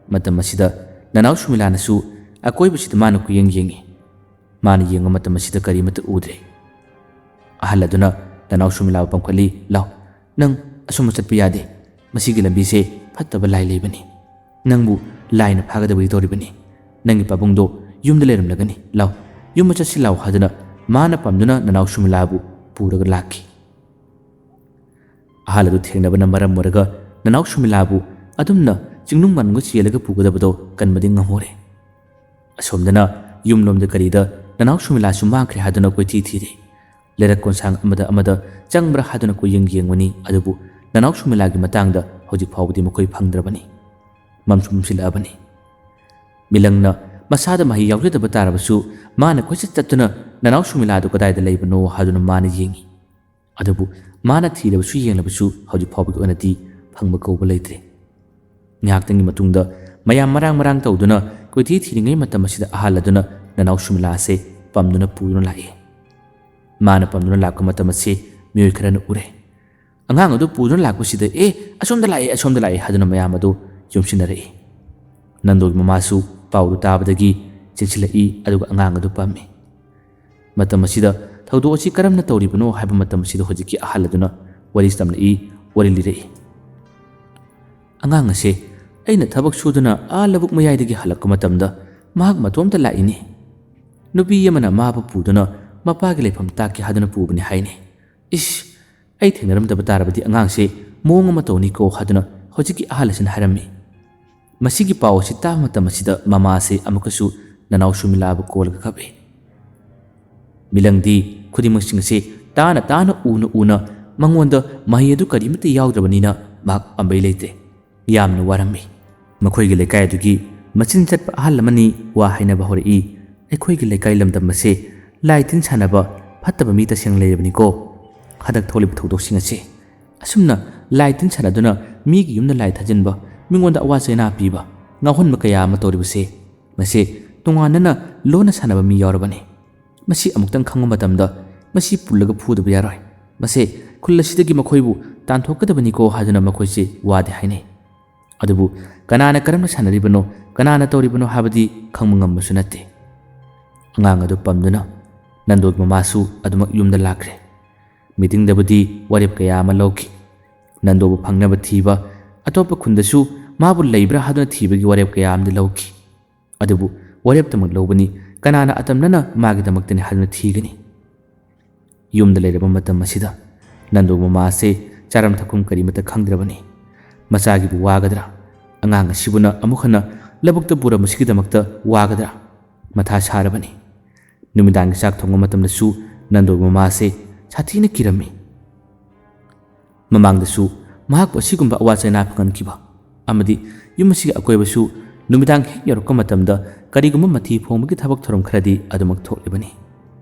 ꯃꯇꯝ ꯑꯁꯤꯗ ꯅꯅꯥꯎ ꯁꯨꯃꯤꯂꯥꯅꯁꯨ ꯑꯀꯣꯏꯕꯁꯤꯗ ꯃꯥꯅ ꯀꯨꯌꯦꯡ ꯌꯦꯡꯉꯤ꯫ ꯃꯥꯅ ꯌꯦꯡꯕ ꯃꯇꯝ ꯑꯁꯤꯗ ꯀꯔꯤꯃꯠꯇ ꯎꯗ꯭ꯔꯦ꯫ ꯑꯍꯜ ꯑꯗꯨꯅ ꯅꯅꯥꯎ ꯁꯨꯃꯤꯂꯥꯕꯨ ꯄꯝꯈꯠꯂꯤ, "ꯂꯥꯎ, ꯅꯪ ꯑꯁꯣꯝꯗ ꯆꯠꯄ ꯌꯥꯗꯦ꯫ ꯃꯁꯤꯒꯤ ꯂꯝꯕꯤꯁꯦ ꯐꯠꯇꯕ ꯂꯥꯏ ꯂꯩꯕꯅꯤ꯫ ꯅꯪꯕꯨ ꯂꯥꯏꯅ ꯐꯥꯒꯗꯕꯗꯤ ꯇꯧꯔꯤꯕꯅꯤ꯫ ꯅꯪꯒꯤ ꯄꯥꯕꯨꯡꯗꯣ ꯌꯨꯝꯗ ꯂꯩꯔꯝꯂꯒꯅꯤ꯫ ꯂꯥꯎ, ꯌꯨꯝꯗ ꯆꯠꯁꯤ ꯂꯥꯎ" ꯍꯥꯏꯗꯨꯅ ꯃꯥꯅ ꯄꯝꯗꯨꯅ ꯅꯅꯥꯎ ꯁꯨꯃꯤꯂꯥꯕꯨ ꯄꯨꯔꯒ ꯂꯥꯛꯈꯤ꯫ ꯑꯍꯜ ꯑꯗꯨ ꯊꯦꯡꯅꯕꯅ ꯃꯔꯝ ꯑꯣꯏꯔꯒ ꯅꯅꯥꯎ ꯁꯨꯃꯤꯂꯥꯕꯨ ꯑꯗꯨꯝꯅ ꯆꯤꯡꯅꯨꯡ ꯃꯥꯅꯨꯡꯗ ꯆꯦꯜꯂꯒ ꯄꯨꯒꯗꯕꯗꯣ ꯀꯟꯕꯗꯤ ꯉꯝꯍꯧꯔꯦ꯫ ꯑꯁꯣꯝꯗꯅ ꯌꯨꯝꯂꯣꯝꯗ ꯀꯔꯤꯗ ꯅꯅꯥꯎ ꯁꯨꯃꯤꯂꯥꯁꯨ ꯃꯥꯡꯈ꯭ꯔꯦ ꯍꯥꯏꯗꯨꯅ ꯀꯣꯏꯊꯤ ꯊꯤꯔꯤ꯫ ꯂꯩꯔꯛ ꯀꯣꯟꯁꯥꯡ ꯑꯃꯗ ꯑꯃꯗ ꯆꯪꯕ꯭ꯔꯥ ꯍꯥꯏꯗꯨꯅ ꯀꯣꯏꯌꯦꯡ ꯌꯦꯡꯕꯅꯤ, ꯑꯗꯨꯕꯨ ꯅꯅꯥꯎ ꯁꯨꯃꯤꯂꯥꯒꯤ ꯃꯇꯥꯡꯗ ꯍꯧꯖꯤꯛ ꯐꯥꯎꯕꯗꯤ ꯃꯈꯣꯏ ꯐꯪꯗ꯭ꯔꯕꯅꯤ꯫ ꯃꯝꯁꯨ ꯃꯝꯁꯤꯜꯂꯛꯑꯕꯅꯤ꯫ ꯃꯤꯂꯪꯅ ꯃꯁꯥꯗ ꯃꯍꯩ ꯌꯥꯎꯖꯗꯕ ꯇꯥꯔꯕꯁꯨ ꯃꯥꯅ ꯀꯣꯏꯆꯠ ꯆꯠꯇꯨꯅ ꯅꯅꯥꯎ ꯁꯨꯃꯤꯂꯥꯗꯨ ꯀꯗꯥꯏꯗ ꯂꯩꯕꯅꯣ ꯍꯥꯏꯗꯨꯅ ꯃꯥꯅ ꯌꯦꯡꯏ꯫ ꯑꯗꯨꯕꯨ ꯃꯥꯅ ꯊꯤꯔꯕꯁꯨ ꯌꯦꯡꯂꯕꯁꯨ ꯍꯧꯖꯤꯛ ꯐꯥꯎꯕꯒꯤ ꯑꯣꯏꯅꯗꯤ ꯐꯪꯕ ꯀꯧꯕ ꯂꯩꯇ꯭ꯔꯦ꯫ ꯉꯥꯏꯍꯥꯛꯇꯪꯒꯤ ꯃꯇꯨꯡꯗ ꯃꯌꯥꯝ ꯃꯔꯥꯡ ꯃꯔꯥꯡ ꯇꯧꯗꯨꯅ ꯀꯣꯏꯊꯤ ꯊꯤꯔꯤꯉꯩ ꯃꯇꯝ ꯑꯁꯤꯗ ꯑꯍꯜ ꯑꯗꯨꯅ ꯅꯅꯥꯎ ꯁꯨꯃꯤꯂꯥ ꯑꯁꯦ ꯄꯝꯗꯨꯅ ꯄꯨꯗꯨꯅ ꯂꯥꯛꯏ꯫ ꯃꯥꯅ ꯄꯝꯗꯨꯅ ꯂꯥꯛꯄ ꯃꯇꯝ ꯑꯁꯤ ꯃꯤꯑꯣꯏ ꯈꯔꯅ ꯎꯔꯦ꯫ ꯑꯉꯥꯡ ꯑꯗꯨ ꯄꯨꯗꯨꯅ ꯂꯥꯛꯄꯁꯤꯗ "ꯑꯦ, ꯑꯁꯣꯝꯗ ꯂꯥꯛꯑꯦ, ꯑꯁꯣꯝꯗ ꯂꯥꯛꯑꯦ" ꯍꯥꯏꯗꯨꯅ ꯃꯌꯥꯝ ꯑꯗꯨ ꯌꯣꯝꯁꯤꯟꯅꯔꯛꯏ꯫ ꯅꯟꯗꯣꯒꯤ ꯃꯃꯥꯁꯨ ꯄꯥꯎꯗꯨ ꯇꯥꯕꯗꯒꯤ ꯆꯦꯟꯁꯤꯜꯂꯛꯏ, ꯑꯗꯨꯒ ꯑꯉꯥꯡ ꯑꯗꯨ ꯄꯝꯃꯤ꯫ ꯃꯇꯝ ꯑꯁꯤꯗ ꯊꯧꯗꯣꯛ ꯑꯁꯤ ꯀꯔꯝꯅ ꯇꯧꯔꯤꯕꯅꯣ ꯍꯥꯏꯕ ꯃꯇꯝ ꯑꯁꯤꯗ ꯍꯧꯖꯤꯛꯀꯤ ꯑꯍꯜ ꯑꯗꯨꯅ ꯋꯥꯔꯤ ꯇꯝꯂꯛꯏ, ꯋꯥꯔꯤ ꯂꯤꯔꯛꯏ꯫ "ꯑꯉꯥꯡ ꯑꯁꯦ ꯑꯩꯅ ꯊꯕꯛ ꯁꯨꯗꯨꯅ ꯑꯥ ꯂꯧꯕꯨꯛ ꯃꯌꯥꯏꯗꯒꯤ ꯍꯜꯂꯛꯄ ꯃꯇꯝꯗ ꯃꯍꯥꯛ ꯃꯇꯣꯝꯇ ꯂꯥꯛꯏꯅꯤ꯫ ꯅꯨꯄꯤ ꯑꯃꯅ ꯃꯥꯕꯨ ꯄꯨꯗꯨꯅ ꯃꯄꯥꯒꯤ ꯂꯩꯐꯝ ꯇꯥꯛꯀꯦ ꯍꯥꯏꯗꯨꯅ ꯄꯨꯕꯅꯤ ꯍꯥꯏꯅꯤ꯫ ꯏꯁ, ꯑꯩ ꯊꯦꯡꯅꯔꯝꯗꯕ ꯇꯥꯔꯕꯗꯤ ꯑꯉꯥꯡꯁꯦ ꯃꯑꯣꯡ ꯑꯃ ꯇꯧꯅꯤꯀꯣ" ꯍꯥꯏꯗꯨꯅ ꯍꯧꯖꯤꯛꯀꯤ ꯑꯍꯜ ꯑꯁꯤꯅ ꯍꯥꯏꯔꯝꯃꯤ꯫ ꯃꯁꯤꯒꯤ ꯄꯥꯎ ꯑꯁꯤ ꯇꯥꯕ ꯃꯇꯝ ꯑꯁꯤꯗ ꯃꯃꯥ ꯑꯁꯤ ꯑꯃꯨꯛꯀꯁꯨ ꯅꯅꯥꯎ ꯁꯨꯃꯤꯂꯥꯕꯨ ꯀꯣꯜꯂꯒ ꯀꯞꯏ꯫ ꯃꯤꯂꯪꯗꯤ ꯈꯨꯗꯤꯡꯃꯛꯁꯤꯡ ꯑꯁꯤ ꯇꯥꯅ ꯇꯥꯅ, ꯎꯅ ꯎꯅ ꯃꯉꯣꯟꯗ ꯃꯍꯩ ꯑꯗꯨ ꯀꯔꯤꯃꯠꯇ ꯌꯥꯎꯗ꯭ꯔꯕꯅꯤꯅ ꯃꯍꯥꯛ ꯄꯥꯝꯕꯩ ꯂꯩꯇꯦ꯫ ꯌꯥꯝꯅ ꯋꯥꯔꯝꯃꯤ꯫ ꯃꯈꯣꯏꯒꯤ ꯂꯩꯀꯥꯏ ꯑꯗꯨꯒꯤ ꯃꯆꯤꯟ ꯆꯠꯄ ꯑꯍꯜ ꯑꯃꯅꯤ ꯋꯥ ꯍꯥꯏꯅꯕ ꯍꯧꯔꯛꯏ꯫ "ꯑꯩꯈꯣꯏꯒꯤ ꯂꯩꯀꯥꯏ ꯂꯝꯗꯝ ꯑꯁꯦ ꯂꯥꯏ ꯇꯤꯟ ꯁꯥꯟꯅꯕ ꯐꯠꯇꯕ ꯃꯤ ꯇꯁꯦꯡꯅ ꯂꯩꯔꯕꯅꯤꯀꯣ꯫ ꯍꯟꯗꯛ ꯊꯣꯛꯂꯤꯕ ꯊꯧꯗꯣꯛꯁꯤꯡ ꯑꯁꯦ ꯑꯁꯨꯝꯅ ꯂꯥꯏ ꯇꯤꯟ ꯁꯥꯟꯅꯗꯨꯅ ꯃꯤꯒꯤ ꯌꯨꯝꯗ ꯂꯥꯏ ꯊꯥꯖꯤꯟꯕ, ꯃꯤꯉꯣꯟꯗ ꯑꯋꯥ ꯆꯩꯅꯥ ꯄꯤꯕ, ꯉꯥꯎꯍꯟꯕ ꯀꯌꯥ ꯑꯃ ꯇꯧꯔꯤꯕꯁꯦ, ꯃꯁꯦ ꯇꯣꯉꯥꯟꯅꯅ ꯂꯣꯟꯅ ꯁꯥꯟꯅꯕ ꯃꯤ ꯌꯥꯎꯔꯕꯅꯤ꯫ ꯃꯁꯤ ꯑꯃꯨꯛꯇꯪ ꯈꯪꯕ ꯃꯇꯝꯗ ꯃꯁꯤ ꯄꯨꯜꯂꯒ ꯐꯨꯗꯕ ꯌꯥꯔꯣꯏ꯫ ꯃꯁꯦ ꯈꯨꯜ ꯑꯁꯤꯗꯒꯤ ꯃꯈꯣꯏꯕꯨ ꯇꯥꯟꯊꯣꯛꯀꯗꯕꯅꯤꯀꯣ" ꯍꯥꯏꯗꯨꯅ ꯃꯈꯣꯏꯁꯤ ꯋꯥꯗꯤ ꯍꯥꯏꯅꯩ꯫ ꯑꯗꯨꯕꯨ ꯀꯅꯥꯅ ꯀꯔꯝꯅ ꯁꯥꯟꯅꯔꯤꯕꯅꯣ, ꯀꯅꯥꯅ ꯇꯧꯔꯤꯕꯅꯣ ꯍꯥꯏꯕꯗꯤ ꯈꯪꯕ ꯉꯝꯕꯁꯨ ꯅꯠꯇꯦ꯫ ꯑꯉꯥꯡ ꯑꯗꯨ ꯄꯝꯗꯨꯅ ꯅꯟꯗꯣꯒꯤ ꯃꯃꯥꯁꯨ ꯑꯗꯨꯃꯛ ꯌꯨꯝꯗ ꯂꯥꯛꯈ꯭ꯔꯦ꯫ ꯃꯤꯇꯤꯡꯗꯕꯨꯗꯤ ꯋꯥꯔꯦꯞ ꯀꯌꯥ ꯑꯃ ꯂꯧꯈꯤ꯫ ꯅꯟꯗꯣꯕꯨ ꯐꯪꯅꯕ ꯊꯤꯕ, ꯑꯇꯣꯞꯄ ꯈꯨꯟꯗꯁꯨ ꯃꯥꯕꯨ ꯂꯩꯕ꯭ꯔꯥ ꯍꯥꯏꯗꯨꯅ ꯊꯤꯕꯒꯤ ꯋꯥꯔꯦꯞ ꯀꯌꯥ ꯑꯃꯗꯤ ꯂꯧꯈꯤ꯫ ꯑꯗꯨꯕꯨ ꯋꯥꯔꯦꯞꯇꯃꯛ ꯂꯧꯕꯅꯤ, ꯀꯅꯥꯅ ꯑꯇꯝꯅꯅ ꯃꯥꯒꯤꯗꯃꯛꯇꯅꯤ ꯍꯥꯏꯗꯨꯅ ꯊꯤꯒꯅꯤ? ꯌꯨꯝꯗ ꯂꯩꯔꯕ ꯃꯇꯝ ꯑꯁꯤꯗ ꯅꯟꯗꯣ ꯃꯃꯥ ꯑꯁꯦ ꯆꯥꯔꯝ ꯊꯛꯐꯝ ꯀꯔꯤꯃꯠꯇ ꯈꯪꯗ꯭ꯔꯕꯅꯤ꯫ ꯃꯆꯥꯒꯤꯕꯨ ꯋꯥꯒꯗ꯭ꯔꯥ? ꯑꯉꯥꯡ ꯑꯁꯤꯕꯨꯅ ꯑꯃꯨꯛ ꯍꯟꯅ ꯂꯧꯕꯨꯛꯇ ꯄꯨꯔꯝꯕꯁꯤꯒꯤꯗꯃꯛꯇ ꯋꯥꯒꯗ꯭ꯔꯥ? ꯃꯊꯥ ꯁꯥꯔꯕꯅꯤ꯫ ꯅꯨꯃꯤꯗꯥꯡꯒꯤ ꯆꯥꯛ ꯊꯣꯡꯕ ꯃꯇꯝꯗꯁꯨ ꯅꯟꯗꯣ ꯃꯃꯥ ꯑꯁꯦ ꯁꯥꯊꯤꯅ ꯀꯤꯔꯝꯃꯤ꯫ ꯃꯃꯥꯡꯗꯁꯨ ꯃꯍꯥꯛꯄꯨ ꯑꯁꯤꯒꯨꯝꯕ ꯑꯋꯥ ꯆꯩꯅꯥ ꯐꯪꯍꯟꯈꯤꯕ ꯑꯃꯗꯤ ꯌꯨꯝ ꯑꯁꯤꯒꯤ ꯑꯀꯣꯏꯕꯁꯨ ꯅꯨꯃꯤꯗꯥꯡ ꯍꯦꯛ ꯌꯧꯔꯛꯄ ꯃꯇꯝꯗ ꯀꯔꯤꯒꯨꯝꯕ ꯃꯊꯤ ꯐꯣꯡꯕꯒꯤ ꯊꯕꯛ ꯊꯧꯔꯝ ꯈꯔꯗꯤ ꯑꯗꯨꯃꯛ ꯊꯣꯛꯂꯤꯕꯅꯤ꯫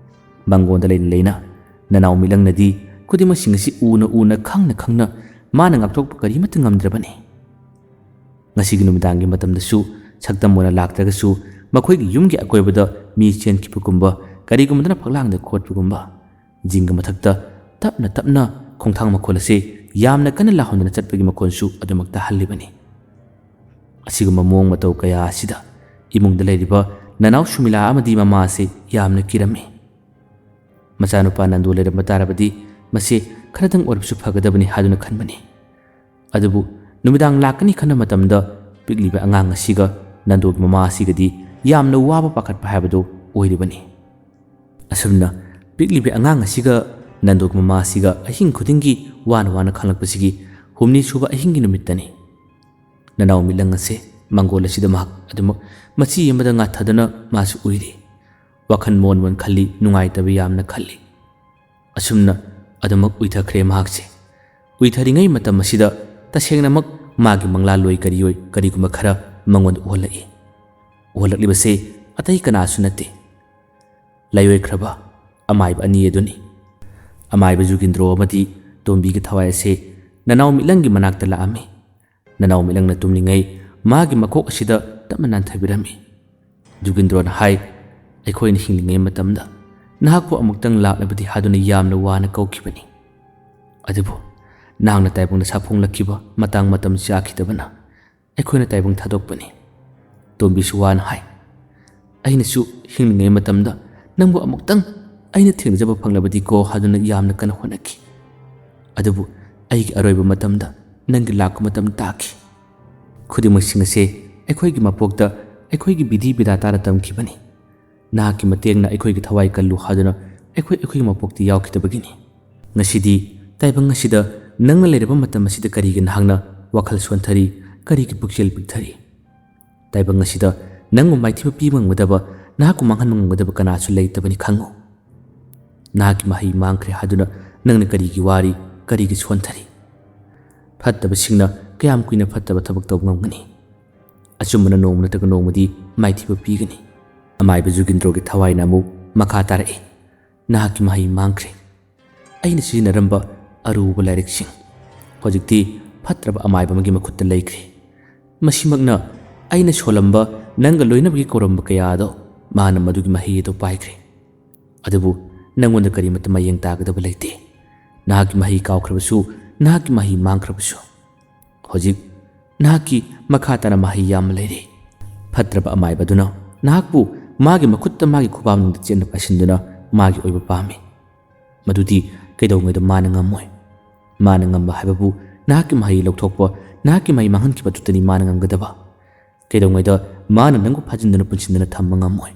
ꯃꯉꯣꯟꯗ ꯂꯩꯅ ꯂꯩꯅ ꯅꯅꯥꯎ ꯃꯤꯠꯂꯪꯅꯗꯤ ꯈꯨꯗꯤꯡꯃꯛꯁꯤꯡ ꯑꯁꯤ ꯎꯅ ꯎꯅ ꯈꯪꯅ ꯈꯪꯅ ꯃꯥꯅ ꯉꯥꯛꯊꯣꯛꯄ ꯀꯔꯤꯃꯠꯇ ꯉꯝꯗ꯭ꯔꯕꯅꯤ꯫ ꯉꯁꯤꯒꯤ ꯅꯨꯃꯤꯗꯥꯡꯒꯤ ꯃꯇꯝꯗꯁꯨ ꯁꯛꯇꯝ ꯑꯣꯏꯅ ꯂꯥꯛꯇ꯭ꯔꯒꯁꯨ ꯃꯈꯣꯏꯒꯤ ꯌꯨꯝꯒꯤ ꯑꯀꯣꯏꯕꯗ ꯃꯤ ꯆꯦꯟꯈꯤꯕꯒꯨꯝꯕ, ꯀꯔꯤꯒꯨꯝꯕꯗꯅ ꯐꯛꯂꯥꯡꯗ ꯈꯣꯠꯄꯒꯨꯝꯕ, ꯖꯤꯡꯒ ꯃꯊꯛꯇ ꯇꯞꯅ ꯇꯞꯅ ꯈꯣꯡꯊꯥꯡ ꯃꯈꯣꯜ ꯑꯁꯤ ꯌꯥꯝꯅ ꯀꯟꯅ ꯂꯥꯎꯍꯟꯗꯅ ꯆꯠꯄꯒꯤ ꯃꯈꯣꯜꯁꯨ ꯑꯗꯨꯃꯛ ꯇꯥꯍꯜꯂꯤꯕꯅꯤ꯫ ꯑꯁꯤꯒꯨꯝꯕ ꯃꯑꯣꯡ ꯃꯇꯧ ꯀꯌꯥ ꯑꯁꯤꯗ ꯏꯃꯨꯡꯗ ꯂꯩꯔꯤꯕ ꯅꯅꯥꯎ ꯁꯨꯃꯤꯂꯥ ꯑꯃꯗꯤ ꯃꯃꯥ ꯑꯁꯤ ꯌꯥꯝꯅ ꯀꯤꯔꯝꯃꯤ꯫ ꯃꯆꯥꯅꯨꯄꯥ ꯅꯟꯗꯨ ꯂꯩꯔꯝꯕ ꯇꯥꯔꯕꯗꯤ ꯃꯁꯤ ꯈꯔꯗꯪ ꯑꯣꯏꯔꯕꯁꯨ ꯐꯒꯗꯕꯅꯤ ꯍꯥꯏꯗꯨꯅ ꯈꯟꯕꯅꯤ꯫ ꯑꯗꯨꯕꯨ ꯅꯨꯃꯤꯗꯥꯡ ꯂꯥꯛꯀꯅꯤ ꯈꯟꯕ ꯃꯇꯝꯗ ꯄꯤꯛꯂꯤꯕ ꯑꯉꯥꯡ ꯑꯁꯤꯒ ꯅꯟꯗꯨꯒꯤ ꯃꯃꯥ ꯑꯁꯤꯒꯗꯤ ꯌꯥꯝꯅ ꯋꯥꯕ ꯄꯥꯈꯠꯄ ꯍꯥꯏꯕꯗꯨ ꯑꯣꯏꯔꯤꯕꯅꯤ꯫ ꯑꯁꯨꯝꯅ ꯄꯤꯛꯂꯤꯕ ꯑꯉꯥꯡ ꯑꯁꯤꯒ ꯅꯟꯗꯨꯒꯤ ꯃꯃꯥ ꯑꯁꯤꯒ ꯑꯍꯤꯡ ꯈꯨꯗꯤꯡꯒꯤ ꯋꯥꯅ ꯋꯥꯅ ꯈꯥꯡꯂꯛꯄꯁꯤꯒꯤ ꯍꯨꯝꯅꯤ ꯁꯨꯕ ꯑꯍꯤꯡꯒꯤ ꯅꯨꯃꯤꯠꯇꯅꯤ꯫ ꯅꯅꯥꯎ ꯃꯤꯠꯂꯪ ꯑꯁꯦ ꯃꯪꯒꯣꯜ ꯑꯁꯤꯗ ꯃꯍꯥꯛ ꯑꯗꯨꯃꯛ ꯃꯆꯤ ꯑꯃꯗ ꯉꯥꯊꯗꯨꯅ ꯃꯥꯁꯨ ꯎꯏꯔꯤ꯫ ꯋꯥꯈꯜ ꯃꯣꯟ ꯃꯣꯟ ꯈꯜꯂꯤ, ꯅꯨꯡꯉꯥꯏꯇꯕ ꯌꯥꯝꯅ ꯈꯜꯂꯤ꯫ ꯑꯁꯨꯝꯅ ꯑꯗꯨꯃꯛ ꯎꯏꯊꯈ꯭ꯔꯦ ꯃꯍꯥꯛꯁꯦ꯫ ꯎꯏꯊꯔꯤꯉꯩ ꯃꯇꯝ ꯑꯁꯤꯗ ꯇꯁꯦꯡꯅꯃꯛ ꯃꯥꯒꯤ ꯃꯪꯂꯥ ꯂꯣꯏ ꯀꯔꯤ ꯑꯣꯏ ꯀꯔꯤꯒꯨꯝꯕ ꯈꯔ ꯃꯉꯣꯟꯗ ꯎꯍꯜꯂꯛꯏ꯫ ꯎꯍꯜꯂꯛꯂꯤꯕꯁꯦ ꯑꯇꯩ ꯀꯅꯥꯁꯨ ꯅꯠꯇꯦ, ꯂꯩꯔꯣꯏꯈ꯭ꯔꯕ ꯑꯃꯥꯏꯕ ꯑꯅꯤ ꯑꯗꯨꯅꯤ꯫ ꯑꯃꯥꯏꯕ ꯖꯨꯒꯤꯟꯗ꯭ꯔꯣ ꯑꯃꯗꯤ ꯇꯣꯝꯕꯤꯒꯤ ꯊꯋꯥꯏ ꯑꯁꯦ ꯅꯅꯥꯎ ꯃꯤꯠꯂꯪꯒꯤ ꯃꯅꯥꯛꯇ ꯂꯥꯛꯑꯝꯃꯤ꯫ ꯅꯅꯥꯎ ꯃꯤꯠꯂꯪꯅ ꯇꯨꯝꯂꯤꯉꯩ ꯃꯥꯒꯤ ꯃꯀꯣꯛ ꯑꯁꯤꯗ ꯇꯞꯅ ꯅꯥꯟꯊꯕꯤꯔꯝꯃꯤ꯫ ꯖꯨꯒꯤꯟꯗ꯭ꯔꯣꯅ ꯍꯥꯏ, "ꯑꯩꯈꯣꯏꯅ ꯍꯤꯡꯂꯤꯉꯩ ꯃꯇꯝꯗ ꯅꯍꯥꯛꯄꯨ ꯑꯃꯨꯛꯇꯪ ꯂꯥꯛꯂꯕꯗꯤ ꯍꯥꯏꯗꯨꯅ ꯌꯥꯝꯅ ꯋꯥꯅ ꯀꯧꯈꯤꯕꯅꯤ꯫ ꯑꯗꯨꯕꯨ ꯅꯍꯥꯛꯅ ꯇꯥꯏꯕꯪꯗ ꯁꯥꯐꯣꯡꯂꯛꯈꯤꯕ ꯃꯇꯥꯡ ꯃꯇꯝ ꯆꯥꯈꯤꯗꯕꯅ ꯑꯩꯈꯣꯏꯅ ꯇꯥꯏꯕꯪ ꯊꯥꯗꯣꯛꯄꯅꯤ꯫" ꯇꯣꯝꯕꯤꯁꯨ ꯋꯥꯅ ꯍꯥꯏ, "ꯑꯩꯅꯁꯨ ꯍꯤꯡꯂꯤꯉꯩ ꯃꯇꯝꯗ ꯅꯪꯕꯨ ꯑꯃꯨꯛꯇꯪ ꯑꯩꯅ ꯊꯦꯡꯅꯖꯕ ꯐꯪꯂꯕꯗꯤꯀꯣ ꯍꯥꯏꯗꯨꯅ ꯌꯥꯝꯅ ꯀꯟꯅ ꯍꯣꯠꯅꯈꯤ꯫ ꯑꯗꯨꯕꯨ ꯑꯩꯒꯤ ꯑꯔꯣꯏꯕ ꯃꯇꯝꯗ ꯅꯪꯒꯤ ꯂꯥꯛꯄ ꯃꯇꯝ ꯇꯥꯈꯤ꯫ ꯈꯨꯗꯤꯡꯃꯛꯁꯤꯡ ꯑꯁꯦ ꯑꯩꯈꯣꯏꯒꯤ ꯃꯄꯣꯛꯇ ꯑꯩꯈꯣꯏꯒꯤ ꯕꯤꯙꯤ ꯕꯤꯙꯥꯇꯥꯗ ꯇꯝꯈꯤꯕꯅꯤ꯫ ꯅꯍꯥꯛꯀꯤ ꯃꯇꯦꯡꯅ ꯑꯩꯈꯣꯏꯒꯤ ꯊꯋꯥꯏ ꯀꯜꯂꯨ ꯍꯥꯏꯗꯨꯅ ꯑꯩꯈꯣꯏ ꯑꯩꯈꯣꯏꯒꯤ ꯃꯄꯣꯛꯇ ꯌꯥꯎꯈꯤꯗꯕꯒꯤꯅꯤ꯫ ꯉꯁꯤꯗꯤ ꯇꯥꯏꯕꯪ ꯑꯁꯤꯗ ꯅꯪꯅ ꯂꯩꯔꯕ ꯃꯇꯝ ꯑꯁꯤꯗ ꯀꯔꯤꯒꯤ ꯅꯍꯥꯛꯅ ꯋꯥꯈꯜ ꯁꯣꯟꯊꯔꯤ, ꯀꯔꯤꯒꯤ ꯄꯨꯛꯆꯦꯜ ꯄꯤꯛꯊꯔꯤ? ꯇꯥꯏꯕꯪ ꯑꯁꯤꯗ ꯅꯪꯕꯨ ꯃꯥꯏꯊꯤꯕ ꯄꯤꯕ ꯉꯝꯒꯗꯕ, ꯅꯍꯥꯛꯄꯨ ꯃꯥꯡꯍꯟꯕ ꯉꯝꯒꯗꯕ ꯀꯅꯥꯁꯨ ꯂꯩꯇꯕꯅꯤ ꯈꯪꯉꯨ꯫ ꯅꯍꯥꯛꯀꯤ ꯃꯍꯩ ꯃꯥꯡꯈ꯭ꯔꯦ ꯍꯥꯏꯗꯨꯅ ꯅꯪꯅ ꯀꯔꯤꯒꯤ ꯋꯥꯔꯤ, ꯀꯔꯤꯒꯤ ꯁꯣꯟꯊꯔꯤ? ꯐꯠꯇꯕꯁꯤꯡꯅ ꯀꯌꯥꯝ ꯀꯨꯏꯅ ꯐꯠꯇꯕ ꯊꯕꯛ ꯇꯧꯕ ꯉꯝꯒꯅꯤ? ꯑꯆꯨꯝꯕꯅ ꯅꯣꯡꯃ ꯅꯠꯇ꯭ꯔꯒ ꯅꯣꯡꯃꯗꯤ ꯃꯥꯏꯊꯤꯕ ꯄꯤꯒꯅꯤ꯫ ꯑꯃꯥꯏꯕ ꯖꯨꯒꯤꯟꯗ꯭ꯔꯣꯒꯤ ꯊꯋꯥꯏꯅ ꯑꯃꯨꯛ ꯃꯈꯥ ꯇꯥꯔꯛꯏ, "ꯅꯍꯥꯛꯀꯤ ꯃꯍꯩ ꯃꯥꯡꯈ꯭ꯔꯦ꯫ ꯑꯩꯅ ꯁꯤꯖꯤꯟꯅꯔꯝꯕ ꯑꯔꯨꯕ ꯂꯥꯏꯔꯤꯛꯁꯤꯡ ꯍꯧꯖꯤꯛꯇꯤ ꯐꯠꯇ꯭ꯔꯕ ꯑꯃꯥꯏꯕ ꯑꯃꯒꯤ ꯃꯈꯨꯠꯇ ꯂꯩꯈ꯭ꯔꯦ꯫ ꯃꯁꯤꯃꯛꯅ ꯑꯩꯅ ꯁꯣꯜꯂꯝꯕ, ꯅꯪꯒ ꯂꯣꯏꯅꯕꯒꯤ ꯀꯧꯔꯝꯕ ꯀꯌꯥ ꯑꯗꯣ ꯃꯥꯅ ꯃꯗꯨꯒꯤ ꯃꯍꯩ ꯑꯗꯨ ꯄꯥꯏꯈ꯭ꯔꯦ꯫ ꯑꯗꯨꯕꯨ ꯅꯪꯉꯣꯟꯗ ꯀꯔꯤꯃꯠꯇ ꯃꯌꯦꯡ ꯇꯥꯒꯗꯕ ꯂꯩꯇꯦ꯫ ꯅꯍꯥꯛꯀꯤ ꯃꯍꯩ ꯀꯥꯎꯈ꯭ꯔꯕꯁꯨ, ꯅꯍꯥꯛꯀꯤ ꯃꯍꯩ ꯃꯥꯡꯈ꯭ꯔꯕꯁꯨ, ꯍꯧꯖꯤꯛ ꯅꯍꯥꯛꯀꯤ ꯃꯈꯥ ꯇꯥꯅ ꯃꯍꯩ ꯌꯥꯝꯅ ꯂꯩꯔꯤ꯫" ꯐꯠꯇ꯭ꯔꯕ ꯑꯃꯥꯏꯕꯗꯨꯅ ꯅꯍꯥꯛꯄꯨ ꯃꯥꯒꯤ ꯃꯈꯨꯠꯇ ꯃꯥꯒꯤ ꯈꯨꯕꯥꯛꯅꯨꯡꯗ ꯆꯦꯠꯅ ꯄꯥꯏꯁꯤꯟꯗꯨꯅ ꯃꯥꯒꯤ ꯑꯣꯏꯕ ꯄꯥꯝꯃꯤ꯫ ꯃꯗꯨꯗꯤ ꯀꯩꯗꯧꯉꯩꯗ ꯃꯥꯅ ꯉꯝꯃꯣꯏ꯫ ꯃꯥꯅ ꯉꯝꯕ ꯍꯥꯏꯕꯕꯨ ꯅꯍꯥꯛꯀꯤ ꯃꯍꯩ ꯂꯧꯊꯣꯛꯄ, ꯅꯍꯥꯛꯀꯤ ꯃꯍꯩ ꯃꯥꯡꯍꯟꯈꯤꯕꯗꯨꯇꯅꯤ ꯃꯥꯅ ꯉꯝꯒꯗꯕ꯫ ꯀꯩꯗꯧꯉꯩꯗ ꯃꯥꯅ ꯅꯪꯕꯨ ꯐꯥꯖꯤꯟꯗꯨꯅ ꯄꯨꯟꯁꯤꯟꯗꯨꯅ ꯊꯝꯕ ꯉꯝꯃꯣꯏ꯫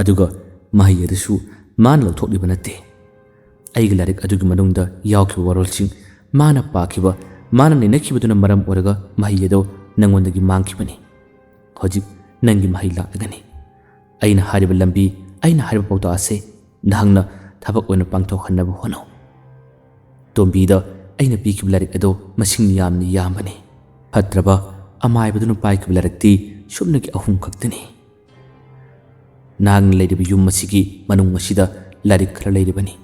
ꯑꯗꯨꯒ ꯃꯍꯩ ꯑꯗꯨꯁꯨ ꯃꯥꯅ ꯂꯧꯊꯣꯛꯂꯤꯕ ꯅꯠꯇꯦ꯫ ꯑꯩꯒꯤ ꯂꯥꯏꯔꯤꯛ ꯑꯗꯨꯒꯤ ꯃꯅꯨꯡꯗ ꯌꯥꯎꯈꯤꯕ ꯋꯥꯔꯣꯜꯁꯤꯡ, ꯃꯥꯅ ꯄꯥꯈꯤꯕ, ꯃꯥꯅ ꯅꯩꯅꯈꯤꯕꯗꯨꯅ ꯃꯔꯝ ꯑꯣꯏꯔꯒ ꯃꯍꯩ ꯑꯗꯣ ꯅꯪꯉꯣꯟꯗꯒꯤ ꯃꯥꯡꯈꯤꯕꯅꯤ꯫ ꯍꯧꯖꯤꯛ ꯅꯪꯒꯤ ꯃꯍꯩ ꯂꯥꯛꯂꯒꯅꯤ꯫ ꯑꯩꯅ ꯍꯥꯏꯔꯤꯕ ꯂꯝꯕꯤ, ꯑꯩꯅ ꯍꯥꯏꯔꯤꯕ ꯄꯥꯎꯇꯥꯛ ꯑꯁꯦ ꯅꯍꯥꯛꯅ ꯊꯕꯛ ꯑꯣꯏꯅ ꯄꯥꯡꯊꯣꯛꯍꯟꯅꯕ ꯍꯣꯠꯅꯧ꯫ ꯇꯣꯝꯕꯤꯗ ꯑꯩꯅ ꯄꯤꯈꯤꯕ ꯂꯥꯏꯔꯤꯛ ꯑꯗꯣ ꯃꯁꯤꯡ ꯌꯥꯝꯅ ꯌꯥꯝꯕꯅꯤ꯫ ꯐꯠꯇ꯭ꯔꯕ ꯑꯃꯥꯏꯕꯗꯨꯅ ꯄꯥꯏꯈꯤꯕ ꯂꯥꯏꯔꯤꯛꯇꯤ ꯁꯨꯞꯅꯒꯤ ꯑꯍꯨꯝ ꯈꯛꯇꯅꯤ꯫ ꯅꯍꯥꯛꯅ ꯂꯩꯔꯤꯕ ꯌꯨꯝ ꯑꯁꯤꯒꯤ ꯃꯅꯨꯡ ꯑꯁꯤꯗ ꯂꯥꯏꯔꯤꯛ ꯈꯔ ꯂꯩꯔꯤꯕꯅꯤ꯫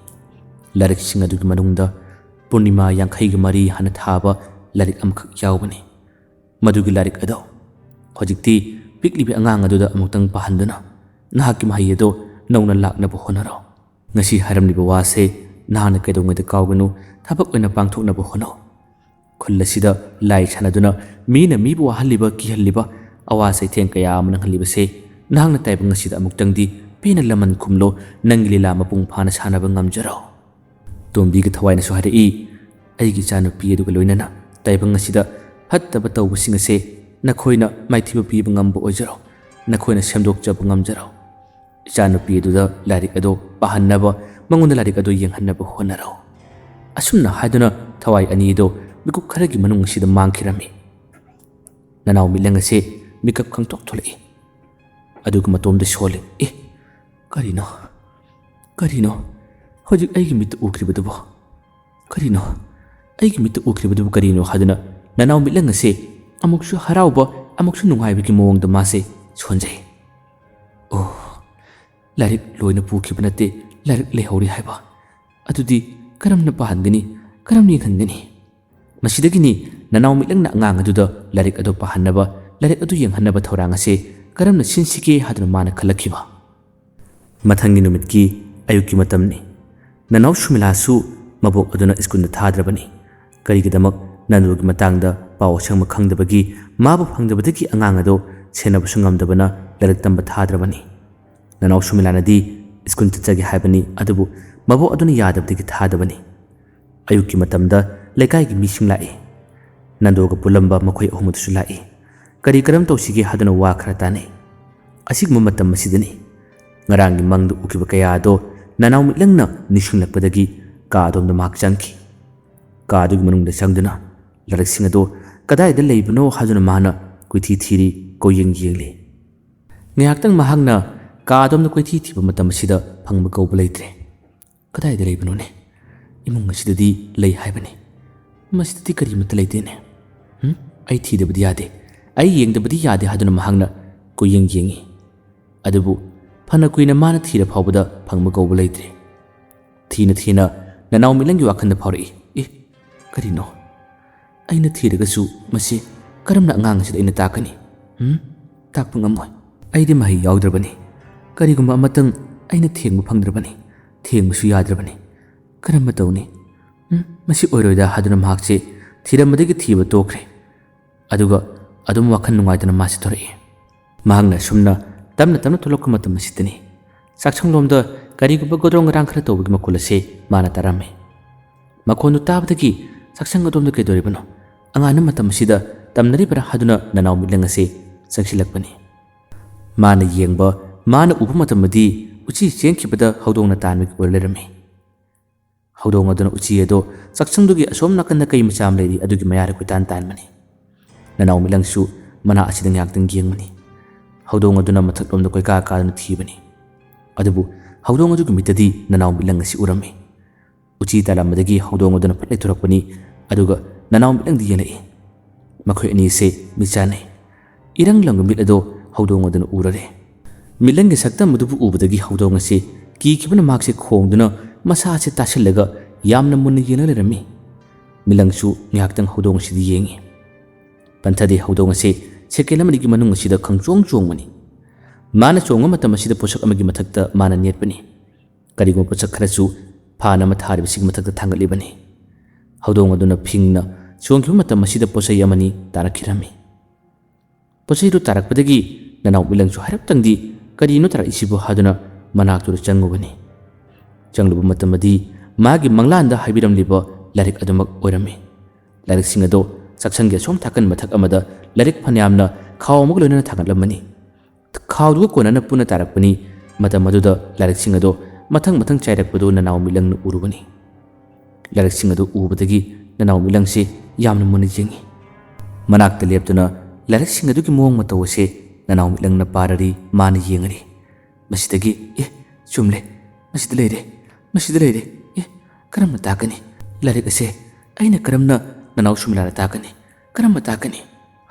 ꯂꯥꯏꯔꯤꯛꯁꯤꯡ ꯑꯗꯨꯒꯤ ꯃꯅꯨꯡꯗ ꯄꯨꯔꯅꯤꯃꯥ ꯌꯥꯡꯈꯩꯒ ꯃꯔꯤ ꯍꯥꯟꯅ ꯊꯥꯕ ꯂꯥꯏꯔꯤꯛ ꯑꯃꯈꯛ ꯌꯥꯎꯕꯅꯤ꯫ ꯃꯗꯨꯒꯤ ꯂꯥꯏꯔꯤꯛ ꯑꯗꯣ ꯍꯧꯖꯤꯛꯇꯤ ꯄꯤꯛꯂꯤꯕꯤ ꯑꯉꯥꯡ ꯑꯗꯨꯗ ꯑꯃꯨꯛꯇꯪ ꯄꯥꯍꯟꯗꯨꯅ ꯅꯍꯥꯛꯀꯤ ꯃꯍꯩ ꯑꯗꯣ ꯅꯧꯅ ꯂꯥꯛꯅꯕ ꯍꯣꯠꯅꯔꯣ꯫ ꯉꯁꯤ ꯍꯥꯏꯔꯝꯂꯤꯕ ꯋꯥꯁꯦ ꯅꯍꯥꯛꯅ ꯀꯩꯗꯧꯉꯩꯗ ꯀꯥꯎꯒꯅꯨ, ꯊꯕꯛ ꯑꯣꯏꯅ ꯄꯥꯡꯊꯣꯛꯅꯕ ꯍꯣꯠꯅꯧ꯫ ꯈꯨꯜ ꯑꯁꯤꯗ ꯂꯥꯏ ꯁꯥꯟꯅꯗꯨꯅ ꯃꯤꯅ ꯃꯤꯕꯨ ꯋꯥꯍꯜꯂꯤꯕ, ꯀꯤꯍꯜꯂꯤꯕ, ꯑꯋꯥ ꯆꯩꯊꯦꯡ ꯀꯌꯥ ꯑꯃ ꯅꯪꯍꯜꯂꯤꯕꯁꯦ ꯅꯍꯥꯛꯅ ꯇꯥꯏꯕꯪ ꯑꯁꯤꯗ ꯑꯃꯨꯛꯇꯪꯗꯤ ꯄꯦꯟꯅ ꯂꯃꯟ ꯈꯨꯝꯂꯣ, ꯅꯪꯒꯤ ꯂꯤꯂꯥ ꯃꯄꯨꯡ ꯐꯥꯅ ꯁꯥꯟꯅꯕ ꯉꯝꯖꯔꯣ꯫ ꯇꯣꯝꯕꯤꯒꯤ ꯊꯋꯥꯏꯅꯁꯨ ꯍꯥꯏꯔꯛꯏ, "ꯑꯩꯒꯤ ꯏꯆꯥꯅꯨꯄꯤ ꯑꯗꯨꯒ ꯂꯣꯏꯅꯅ ꯇꯥꯏꯕꯪ ꯑꯁꯤꯗ ꯐꯠꯇꯕ ꯇꯧꯕꯁꯤꯡ ꯑꯁꯦ ꯅꯈꯣꯏꯅ ꯃꯥꯏꯊꯤꯕ ꯄꯤꯕ ꯉꯝꯕ ꯑꯣꯏꯖꯔꯣ, ꯅꯈꯣꯏꯅ ꯁꯦꯝꯗꯣꯛꯆꯕ ꯉꯝꯖꯔꯣ꯫ ꯏꯆꯥꯅꯨꯄꯤ ꯑꯗꯨꯗ ꯂꯥꯏꯔꯤꯛ ꯑꯗꯣ ꯄꯥꯍꯟꯅꯕ, ꯃꯉꯣꯟꯗ ꯂꯥꯏꯔꯤꯛ ꯑꯗꯣ ꯌꯦꯡꯍꯟꯅꯕ ꯍꯣꯠꯅꯔꯣ꯫" ꯑꯁꯨꯝꯅ ꯍꯥꯏꯗꯨꯅ ꯊꯋꯥꯏ ꯑꯅꯤ ꯑꯗꯣ ꯃꯤꯀꯨꯞ ꯈꯔꯒꯤ ꯃꯅꯨꯡ ꯑꯁꯤꯗ ꯃꯥꯡꯈꯤꯔꯝꯃꯤ꯫ ꯅꯅꯥꯎ ꯃꯤꯠꯂꯪ ꯑꯁꯦ ꯃꯤꯀꯞ ꯈꯪꯊꯣꯛ ꯊꯣꯛꯂꯛꯏ꯫ ꯑꯗꯨꯒ ꯃꯇꯣꯝꯗ ꯁꯣꯜꯂꯤ꯫ "ꯑꯦ, ꯀꯔꯤꯅꯣ? ꯀꯔꯤꯅꯣ? ꯍꯧꯖꯤꯛ ꯑꯩꯒꯤ ꯃꯤꯠꯇ ꯎꯈ꯭ꯔꯤꯕꯗꯨꯕꯣ? ꯀꯔꯤꯅꯣ? ꯑꯩꯒꯤ ꯃꯤꯠꯇ ꯎꯈ꯭ꯔꯤꯕꯗꯨꯕꯨ ꯀꯔꯤꯅꯣ?" ꯍꯥꯏꯗꯨꯅ ꯅꯅꯥꯎ ꯃꯤꯠꯂꯪ ꯑꯁꯦ ꯑꯃꯨꯛꯁꯨ ꯍꯔꯥꯎꯕ, ꯑꯃꯨꯛꯁꯨ ꯅꯨꯡꯉꯥꯏꯕꯒꯤ ꯃꯑꯣꯡꯗ ꯃꯥꯁꯦ ꯁꯣꯟꯖꯩ꯫ ꯑꯣ, ꯂꯥꯏꯔꯤꯛ ꯂꯣꯏꯅ ꯄꯨꯈꯤꯕ ꯅꯠꯇꯦ, ꯂꯥꯏꯔꯤꯛ ꯂꯩꯍꯧꯔꯤ ꯍꯥꯏꯕ꯫ ꯑꯗꯨꯗꯤ ꯀꯔꯝꯅ ꯄꯥꯍꯟꯒꯅꯤ? ꯀꯔꯝꯅ ꯌꯦꯡꯍꯟꯒꯅꯤ? ꯃꯁꯤꯗꯒꯤꯅꯤ ꯅꯅꯥꯎ ꯃꯤꯠꯂꯪꯅ ꯑꯉꯥꯡ ꯑꯗꯨꯗ ꯂꯥꯏꯔꯤꯛ ꯑꯗꯨ ꯄꯥꯍꯟꯅꯕ, ꯂꯥꯏꯔꯤꯛ ꯑꯗꯨ ꯌꯦꯡꯍꯟꯅꯕ ꯊꯧꯔꯥꯡ ꯑꯁꯤ ꯀꯔꯝꯅ ꯁꯤꯟꯁꯤꯒꯦ ꯍꯥꯏꯗꯨꯅ ꯃꯥꯅ ꯈꯜꯂꯛꯈꯤꯕ꯫ ꯃꯊꯪꯒꯤ ꯅꯨꯃꯤꯠꯀꯤ ꯑꯌꯨꯛꯀꯤ ꯃꯇꯝꯅꯤ꯫ ꯅꯅꯥꯎ ꯁꯨꯃꯤꯂꯥꯁꯨ ꯃꯕꯣꯛ ꯑꯗꯨꯅ ꯁ꯭ꯀꯨꯜꯗ ꯊꯥꯗ꯭ꯔꯕꯅꯤ꯫ ꯀꯔꯤꯒꯤꯗꯃꯛ ꯅꯟꯗꯨꯒꯤ ꯃꯇꯥꯡꯗ ꯄꯥꯎ ꯑꯁꯪꯕ ꯈꯪꯗꯕꯒꯤ, ꯃꯥꯕꯨ ꯐꯪꯗꯕꯗꯒꯤ ꯑꯉꯥꯡ ꯑꯗꯨ ꯁꯦꯟꯅꯕꯁꯨ ꯉꯝꯗꯕꯅ ꯂꯥꯏꯔꯤꯛ ꯇꯝꯕ ꯊꯥꯗ꯭ꯔꯕꯅꯤ꯫ ꯅꯅꯥꯎ ꯁꯨꯃꯤꯂꯥꯅꯗꯤ ꯁ꯭ꯀꯨꯜ ꯆꯠꯆꯒꯦ ꯍꯥꯏꯕꯅꯤ, ꯑꯗꯨꯕꯨ ꯃꯕꯣꯛ ꯑꯗꯨꯅ ꯌꯥꯗꯕꯗꯒꯤ ꯊꯥꯗꯕꯅꯤ꯫ ꯑꯌꯨꯛꯀꯤ ꯃꯇꯝꯗ ꯂꯩꯀꯥꯏꯒꯤ ꯃꯤꯁꯤꯡ ꯂꯥꯛꯏ꯫ ꯅꯟꯗꯣꯒ ꯄꯨꯜꯂꯝꯕ ꯃꯈꯣꯏ ꯑꯍꯨꯝ ꯑꯗꯨꯁꯨ ꯂꯥꯛꯏ꯫ ꯀꯔꯤ ꯀꯔꯝ ꯇꯧꯁꯤꯒꯦ ꯍꯥꯏꯗꯨꯅ ꯋꯥ ꯈꯔ ꯇꯥꯅꯩ꯫ ꯑꯁꯤꯒꯨꯝꯕ ꯃꯇꯝ ꯑꯁꯤꯗꯅꯤ ꯉꯔꯥꯡꯒꯤ ꯃꯪꯗ ꯎꯈꯤꯕ ꯀꯌꯥ ꯑꯗꯣ ꯅꯅꯥꯎ ꯃꯤꯠꯂꯪꯅ ꯅꯤꯡꯁꯤꯡꯂꯛꯄꯗꯒꯤ ꯀꯥ ꯑꯗꯣꯝꯗ ꯃꯍꯥꯛ ꯆꯪꯈꯤ꯫ ꯀꯥ ꯑꯗꯨꯒꯤ ꯃꯅꯨꯡꯗ ꯆꯪꯗꯨꯅ ꯂꯥꯏꯔꯤꯛꯁꯤꯡ ꯑꯗꯣ ꯀꯗꯥꯏꯗ ꯂꯩꯕꯅꯣ ꯍꯥꯏꯗꯨꯅ ꯃꯍꯥꯛꯅ ꯀꯣꯏꯊꯤ ꯊꯤꯔꯤ, ꯀꯣꯏꯌꯦꯡ ꯌꯦꯡꯂꯤ꯫ ꯉꯥꯏꯍꯥꯛꯇꯪ ꯃꯍꯥꯛꯅ ꯀꯥ ꯑꯗꯣꯝꯗ ꯀꯣꯏꯊꯤ ꯊꯤꯕ ꯃꯇꯝ ꯑꯁꯤꯗ ꯐꯪꯕ ꯀꯧꯕ ꯂꯩꯇ꯭ꯔꯦ꯫ ꯀꯗꯥꯏꯗ ꯂꯩꯕꯅꯣꯅꯦ? ꯏꯃꯨꯡ ꯑꯁꯤꯗꯗꯤ ꯂꯩ ꯍꯥꯏꯕꯅꯤ꯫ ꯃꯁꯤꯗꯗꯤ ꯀꯔꯤꯃꯠꯇ ꯂꯩꯇꯦꯅꯦ꯫ ꯍꯨꯝ? ꯑꯩ ꯊꯤꯗꯕꯗꯤ ꯌꯥꯗꯦ, ꯑꯩ ꯌꯦꯡꯗꯕꯗꯤ ꯌꯥꯗꯦ ꯍꯥꯏꯗꯨꯅ ꯃꯍꯥꯛꯅ ꯀꯣꯏꯌꯦꯡ ꯌꯦꯡꯉꯤ꯫ ꯑꯗꯨꯕꯨ ꯐꯅ ꯀꯨꯏꯅ ꯃꯥꯅ ꯊꯤꯔ ꯐꯥꯎꯕꯗ ꯐꯪꯕ ꯀꯧꯕ ꯂꯩꯇ꯭ꯔꯦ꯫ ꯊꯤꯅ ꯊꯤꯅ ꯅꯅꯥꯎ ꯃꯤꯠꯂꯪꯒꯤ ꯋꯥꯈꯜꯗ ꯐꯥꯎꯔꯛꯏ, "ꯑꯦ, ꯀꯔꯤꯅꯣ? ꯑꯩꯅ ꯊꯤꯔꯒꯁꯨ ꯃꯁꯤ ꯀꯔꯝꯅ ꯑꯉꯥꯡ ꯑꯁꯤꯗ ꯑꯩꯅ ꯇꯥꯛꯀꯅꯤ? ꯍꯨꯝ? ꯇꯥꯛꯄ ꯉꯝꯃꯣꯏ꯫ ꯑꯩꯗꯤ ꯃꯍꯩ ꯌꯥꯎꯗ꯭ꯔꯕꯅꯤ꯫ ꯀꯔꯤꯒꯨꯝꯕ ꯑꯃꯇꯪ ꯑꯩꯅ ꯊꯦꯡꯕ ꯐꯪꯗ꯭ꯔꯕꯅꯤ꯫ ꯊꯦꯡꯕꯁꯨ ꯌꯥꯗ꯭ꯔꯕꯅꯤ꯫ ꯀꯔꯝꯕ ꯇꯧꯅꯤ? ꯎꯝ, ꯃꯁꯤ ꯑꯣꯏꯔꯣꯏꯗ" ꯍꯥꯏꯗꯨꯅ ꯃꯍꯥꯛꯁꯦ ꯊꯤꯔꯝꯕꯗꯒꯤ ꯊꯤꯕ ꯇꯣꯛꯈ꯭ꯔꯦ꯫ ꯑꯗꯨꯒ ꯑꯗꯨꯝ ꯋꯥꯈꯜ ꯅꯨꯡꯉꯥꯏꯇꯅ ꯃꯥꯁꯤ ꯊꯣꯔꯛꯏ꯫ ꯃꯍꯥꯛꯅ ꯑꯁꯨꯝꯅ ꯇꯞꯅ ꯇꯞꯅ ꯊꯣꯛꯂꯛꯄ ꯃꯇꯝ ꯑꯁꯤꯗꯅꯤ ꯆꯥꯛꯁꯪꯂꯣꯝꯗ ꯀꯔꯤꯒꯨꯝꯕ ꯒꯣꯗ꯭ꯔꯣꯡ ꯒꯔꯥꯡ ꯈꯔ ꯇꯧꯕꯒꯤ ꯃꯈꯣꯜ ꯑꯁꯤ ꯃꯥꯅ ꯇꯥꯔꯝꯃꯤ꯫ ꯃꯈꯣꯟꯗꯨ ꯇꯥꯕꯗꯒꯤ ꯆꯥꯛꯁꯪ ꯑꯗꯣꯝꯗ ꯀꯩꯗꯧꯔꯤꯕꯅꯣ? ꯑꯉꯥꯟꯕ ꯃꯇꯝ ꯑꯁꯤꯗ ꯇꯝꯅꯔꯤꯕꯔꯥ ꯍꯥꯏꯗꯨꯅ ꯅꯅꯥꯎ ꯃꯤꯠꯂꯪ ꯑꯁꯤ ꯆꯪꯁꯤꯜꯂꯛꯄꯅꯤ꯫ ꯃꯥꯅ ꯌꯦꯡꯕ, ꯃꯥꯅ ꯎꯕ ꯃꯇꯝꯗꯗꯤ ꯎꯆꯤ ꯆꯦꯟꯈꯤꯕꯗ ꯍꯧꯗꯣꯡꯅ ꯇꯥꯟꯕꯒꯤ ꯑꯣꯏꯔ ꯂꯩꯔꯝꯃꯤ꯫ ꯍꯧꯗꯣꯡ ꯑꯗꯨꯅ ꯎꯆꯤ ꯑꯗꯣ ꯆꯥꯛꯁꯪꯗꯨꯒꯤ ꯑꯁꯣꯝ ꯅꯥꯀꯟꯗ ꯀꯩ ꯃꯆꯥ ꯑꯃ ꯂꯩꯔꯤ, ꯑꯗꯨꯒꯤ ꯃꯌꯥꯗ ꯀꯣꯏꯇꯥꯟ ꯇꯥꯟꯕꯅꯤ꯫ ꯅꯅꯥꯎ ꯃꯤꯠꯂꯪꯁꯨ ꯃꯅꯥ ꯑꯁꯤꯗ ꯉꯥꯏꯍꯥꯛꯇꯪ ꯌꯦꯡꯕꯅꯤ꯫ ꯍꯧꯗꯣꯡ ꯑꯗꯨꯅ ꯃꯊꯛꯂꯣꯝꯗ ꯀꯣꯏꯀꯥ ꯀꯥꯗꯨꯅ ꯊꯤꯕꯅꯤ꯫ ꯑꯗꯨꯕꯨ ꯍꯧꯗꯣꯡ ꯑꯗꯨꯒꯤ ꯃꯤꯠꯇꯗꯤ ꯅꯅꯥꯎ ꯃꯤꯠꯂꯪ ꯑꯁꯤ ꯎꯔꯝꯃꯤ꯫ ꯎꯆꯤ ꯇꯥꯜꯂꯝꯕꯗꯒꯤ ꯍꯧꯗꯣꯡ ꯑꯗꯨꯅ ꯐꯠ ꯂꯩꯊꯣꯔꯛꯄꯅꯤ, ꯑꯗꯨꯒ ꯅꯅꯥꯎ ꯃꯤꯠꯂꯪꯗꯤ ꯌꯦꯡꯂꯛꯏ꯫ ꯃꯈꯣꯏ ꯑꯅꯤꯁꯦ ꯃꯤꯠ ꯆꯥꯟꯅꯩ꯫ ꯏꯔꯪ ꯂꯪꯕ ꯃꯤꯠ ꯑꯗꯣ ꯍꯧꯗꯣꯡ ꯑꯗꯨꯅ ꯎꯔꯔꯦ꯫ ꯃꯤꯠꯂꯪꯒꯤ ꯁꯛꯇꯝ ꯑꯗꯨꯕꯨ ꯎꯕꯗꯒꯤ ꯍꯧꯗꯣꯡ ꯑꯁꯤ ꯀꯤꯈꯤꯕꯅ ꯃꯍꯥꯛꯁꯦ ꯈꯣꯡꯗꯨꯅ ꯃꯁꯥꯁꯦ ꯇꯥꯁꯤꯜꯂꯒ ꯌꯥꯝꯅ ꯃꯨꯟꯅ ꯌꯦꯡꯂ ꯂꯩꯔꯝꯃꯤ꯫ ꯃꯤꯠꯂꯪꯁꯨ ꯉꯥꯏꯍꯥꯛꯇꯪ ꯍꯧꯗꯣꯡ ꯑꯁꯤꯗ ꯌꯦꯡꯉꯤ꯫ ꯄꯟꯊꯗꯦ ꯍꯧꯗꯣꯡ ꯑꯁꯤ ꯁꯦꯀꯦꯟ ꯑꯃꯅꯤꯒꯤ ꯃꯅꯨꯡ ꯑꯁꯤꯗ ꯈꯪꯆꯣꯡ ꯆꯣꯡꯕꯅꯤ꯫ ꯃꯥꯅ ꯆꯣꯡꯕ ꯃꯇꯝ ꯑꯁꯤꯗ ꯄꯣꯠꯁꯛ ꯑꯃꯒꯤ ꯃꯊꯛꯇ ꯃꯥꯅ ꯅꯦꯠꯄꯅꯤ꯫ ꯀꯔꯤꯒꯨꯝꯕ ꯄꯣꯠꯁꯛ ꯈꯔꯁꯨ ꯐꯥꯟ ꯑꯃ ꯊꯥꯔꯤꯕꯁꯤꯒꯤ ꯃꯊꯛꯇ ꯊꯥꯡꯒꯠꯂꯤꯕꯅꯤ꯫ ꯍꯧꯗꯣꯡ ꯑꯗꯨꯅ ꯐꯤꯡꯅ ꯆꯣꯡꯈꯤꯕ ꯃꯇꯝ ꯑꯁꯤꯗ ꯄꯣꯠꯆꯩ ꯑꯃꯅꯤ ꯇꯥꯔꯛꯈꯤꯔꯝꯃꯤ꯫ ꯄꯣꯠꯆꯩꯗꯨ ꯇꯥꯔꯛꯄꯗꯒꯤ ꯅꯅꯥꯎ ꯃꯤꯠꯂꯪꯁꯨ ꯍꯥꯏꯔꯞꯇꯪꯗꯤ "ꯀꯔꯤꯅꯣ ꯇꯥꯔꯛꯏꯁꯤꯕꯨ?" ꯍꯥꯏꯗꯨꯅ ꯃꯅꯥꯛꯇꯨꯗ ꯆꯪꯉꯨꯕꯅꯤ꯫ ꯆꯪꯂꯨꯕ ꯃꯇꯝꯗꯗꯤ ꯃꯥꯒꯤ ꯃꯪꯂꯥꯟꯗ ꯍꯥꯏꯕꯤꯔꯝꯂꯤꯕ ꯂꯥꯏꯔꯤꯛ ꯑꯗꯨꯃꯛ ꯑꯣꯏꯔꯝꯃꯤ꯫ ꯂꯥꯏꯔꯤꯛꯁꯤꯡ ꯑꯗꯣ ꯆꯥꯛꯁꯪꯒꯤ ꯑꯁꯣꯝ ꯊꯥꯀꯟ ꯃꯊꯛ ꯑꯃꯗ ꯂꯥꯏꯔꯤꯛ ꯐꯅꯌꯥꯝꯅ ꯈꯥꯎ ꯑꯃꯒ ꯂꯣꯏꯅꯅ ꯊꯥꯡꯒꯠꯂꯝꯕꯅꯤ꯫ ꯈꯥꯎꯗꯨꯒ ꯀꯣꯟꯅꯅ ꯄꯨꯟꯅ ꯇꯥꯔꯛꯄꯅꯤ꯫ ꯃꯇꯝ ꯑꯗꯨꯗ ꯂꯥꯏꯔꯤꯛꯁꯤꯡ ꯑꯗꯣ ꯃꯊꯪ ꯃꯊꯪ ꯆꯥꯏꯔꯛꯄꯗꯨ ꯅꯅꯥꯎ ꯃꯤꯠꯂꯪꯅ ꯎꯔꯨꯕꯅꯤ꯫ ꯂꯥꯏꯔꯤꯛꯁꯤꯡ ꯑꯗꯨ ꯎꯕꯗꯒꯤ ꯅꯅꯥꯎ ꯃꯤꯠꯂꯪꯁꯤ ꯌꯥꯝꯅ ꯃꯨꯟꯅ ꯌꯦꯡꯉꯤ꯫ ꯃꯅꯥꯛꯇ ꯂꯦꯞꯇꯨꯅ ꯂꯥꯏꯔꯤꯛꯁꯤꯡ ꯑꯗꯨꯒꯤ ꯃꯑꯣꯡ ꯃꯇꯧ ꯑꯁꯤ ꯅꯅꯥꯎ ꯃꯤꯠꯂꯪꯅ ꯄꯥꯔꯔꯤ, ꯃꯥꯅ ꯌꯦꯡꯉꯔꯤ꯫ ꯃꯁꯤꯗꯒꯤ, "ꯑꯦ, ꯆꯨꯝꯂꯦ, ꯃꯁꯤꯗ ꯂꯩꯔꯦ, ꯃꯁꯤꯗ ꯂꯩꯔꯦ꯫ ꯑꯦ, ꯀꯔꯝꯅ ꯇꯥꯛꯀꯅꯤ? ꯂꯥꯏꯔꯤꯛ ꯑꯁꯦ ꯑꯩꯅ ꯀꯔꯝꯅ ꯅꯅꯥꯎ ꯁꯨꯃꯤꯂꯥꯗ ꯇꯥꯛꯀꯅꯤ? ꯀꯔꯝꯅ ꯇꯥꯛꯀꯅꯤ?"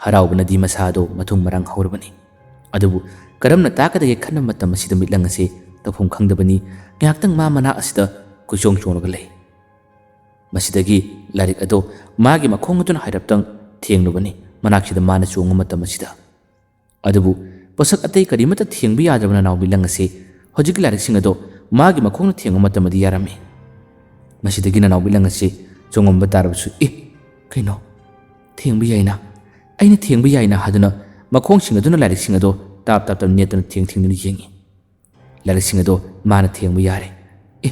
ꯍꯔꯥꯎꯕꯅꯗꯤ ꯃꯁꯥꯗꯣ ꯃꯊꯨꯝ ꯃꯔꯥꯡ ꯍꯧꯔꯕꯅꯤ꯫ ꯑꯗꯨꯕꯨ ꯀꯔꯝꯅ ꯇꯥꯛꯀꯗꯒꯦ ꯈꯟꯕ ꯃꯇꯝ ꯑꯁꯤꯗ ꯃꯤꯠꯂꯪ ꯑꯁꯤ ꯇꯧꯐꯝ ꯈꯪꯗꯕꯅꯤ꯫ ꯉꯥꯏꯍꯥꯛꯇꯪ ꯃꯥ ꯃꯅꯥꯛ ꯑꯁꯤꯗ ꯀꯣꯏꯆꯣꯡ ꯆꯣꯡꯂꯒ ꯂꯩ꯫ ꯃꯁꯤꯗꯒꯤ ꯂꯥꯏꯔꯤꯛ ꯑꯗꯣ ꯃꯥꯒꯤ ꯃꯈꯣꯡ ꯑꯗꯨꯅ ꯍꯥꯏꯔꯞꯇꯪ ꯊꯦꯡꯂꯨꯕꯅꯤ꯫ ꯃꯅꯥꯛꯁꯤꯗ ꯃꯥꯅ ꯆꯣꯡꯕ ꯃꯇꯝ ꯑꯁꯤꯗ꯫ ꯑꯗꯨꯕꯨ ꯄꯣꯠꯁꯛ ꯑꯇꯩ ꯀꯔꯤꯃꯠꯇ ꯊꯦꯡꯕ ꯌꯥꯗ꯭ꯔꯕ ꯅꯅꯥꯎ ꯃꯤꯠꯂꯪ ꯑꯁꯤ ꯍꯧꯖꯤꯛꯀꯤ ꯂꯥꯏꯔꯤꯛꯁꯤꯡ ꯑꯗꯣ ꯃꯥꯒꯤ ꯃꯈꯣꯡꯅ ꯊꯦꯡꯕ ꯃꯇꯝꯗꯗꯤ ꯌꯥꯔꯝꯃꯤ꯫ ꯃꯁꯤꯗꯒꯤ ꯅꯅꯥꯎ ꯃꯤꯠꯂꯪ ꯑꯁꯤ ꯆꯣꯡꯉꯝꯕ ꯇꯥꯔꯕꯁꯨ, "ꯑꯦ, ꯀꯩꯅꯣ? ꯊꯦꯡꯕ ꯌꯥꯏꯅ? ꯑꯩꯅ ꯊꯦꯡꯕ ꯌꯥꯏꯅ?" ꯍꯥꯏꯗꯨꯅ ꯃꯈꯣꯡꯁꯤꯡ ꯑꯗꯨꯅ ꯂꯥꯏꯔꯤꯛꯁꯤꯡ ꯑꯗꯣ ꯇꯥꯞ ꯇꯥꯞ ꯇꯞ ꯅꯦꯠꯇꯨꯅ ꯊꯦꯡ ꯊꯦꯡꯗꯨꯅ ꯌꯦꯡꯉꯤ꯫ ꯂꯥꯏꯔꯤꯛꯁꯤꯡ ꯑꯗꯣ ꯃꯥꯅ ꯊꯦꯡꯕ ꯌꯥꯔꯦ꯫ "ꯑꯦ,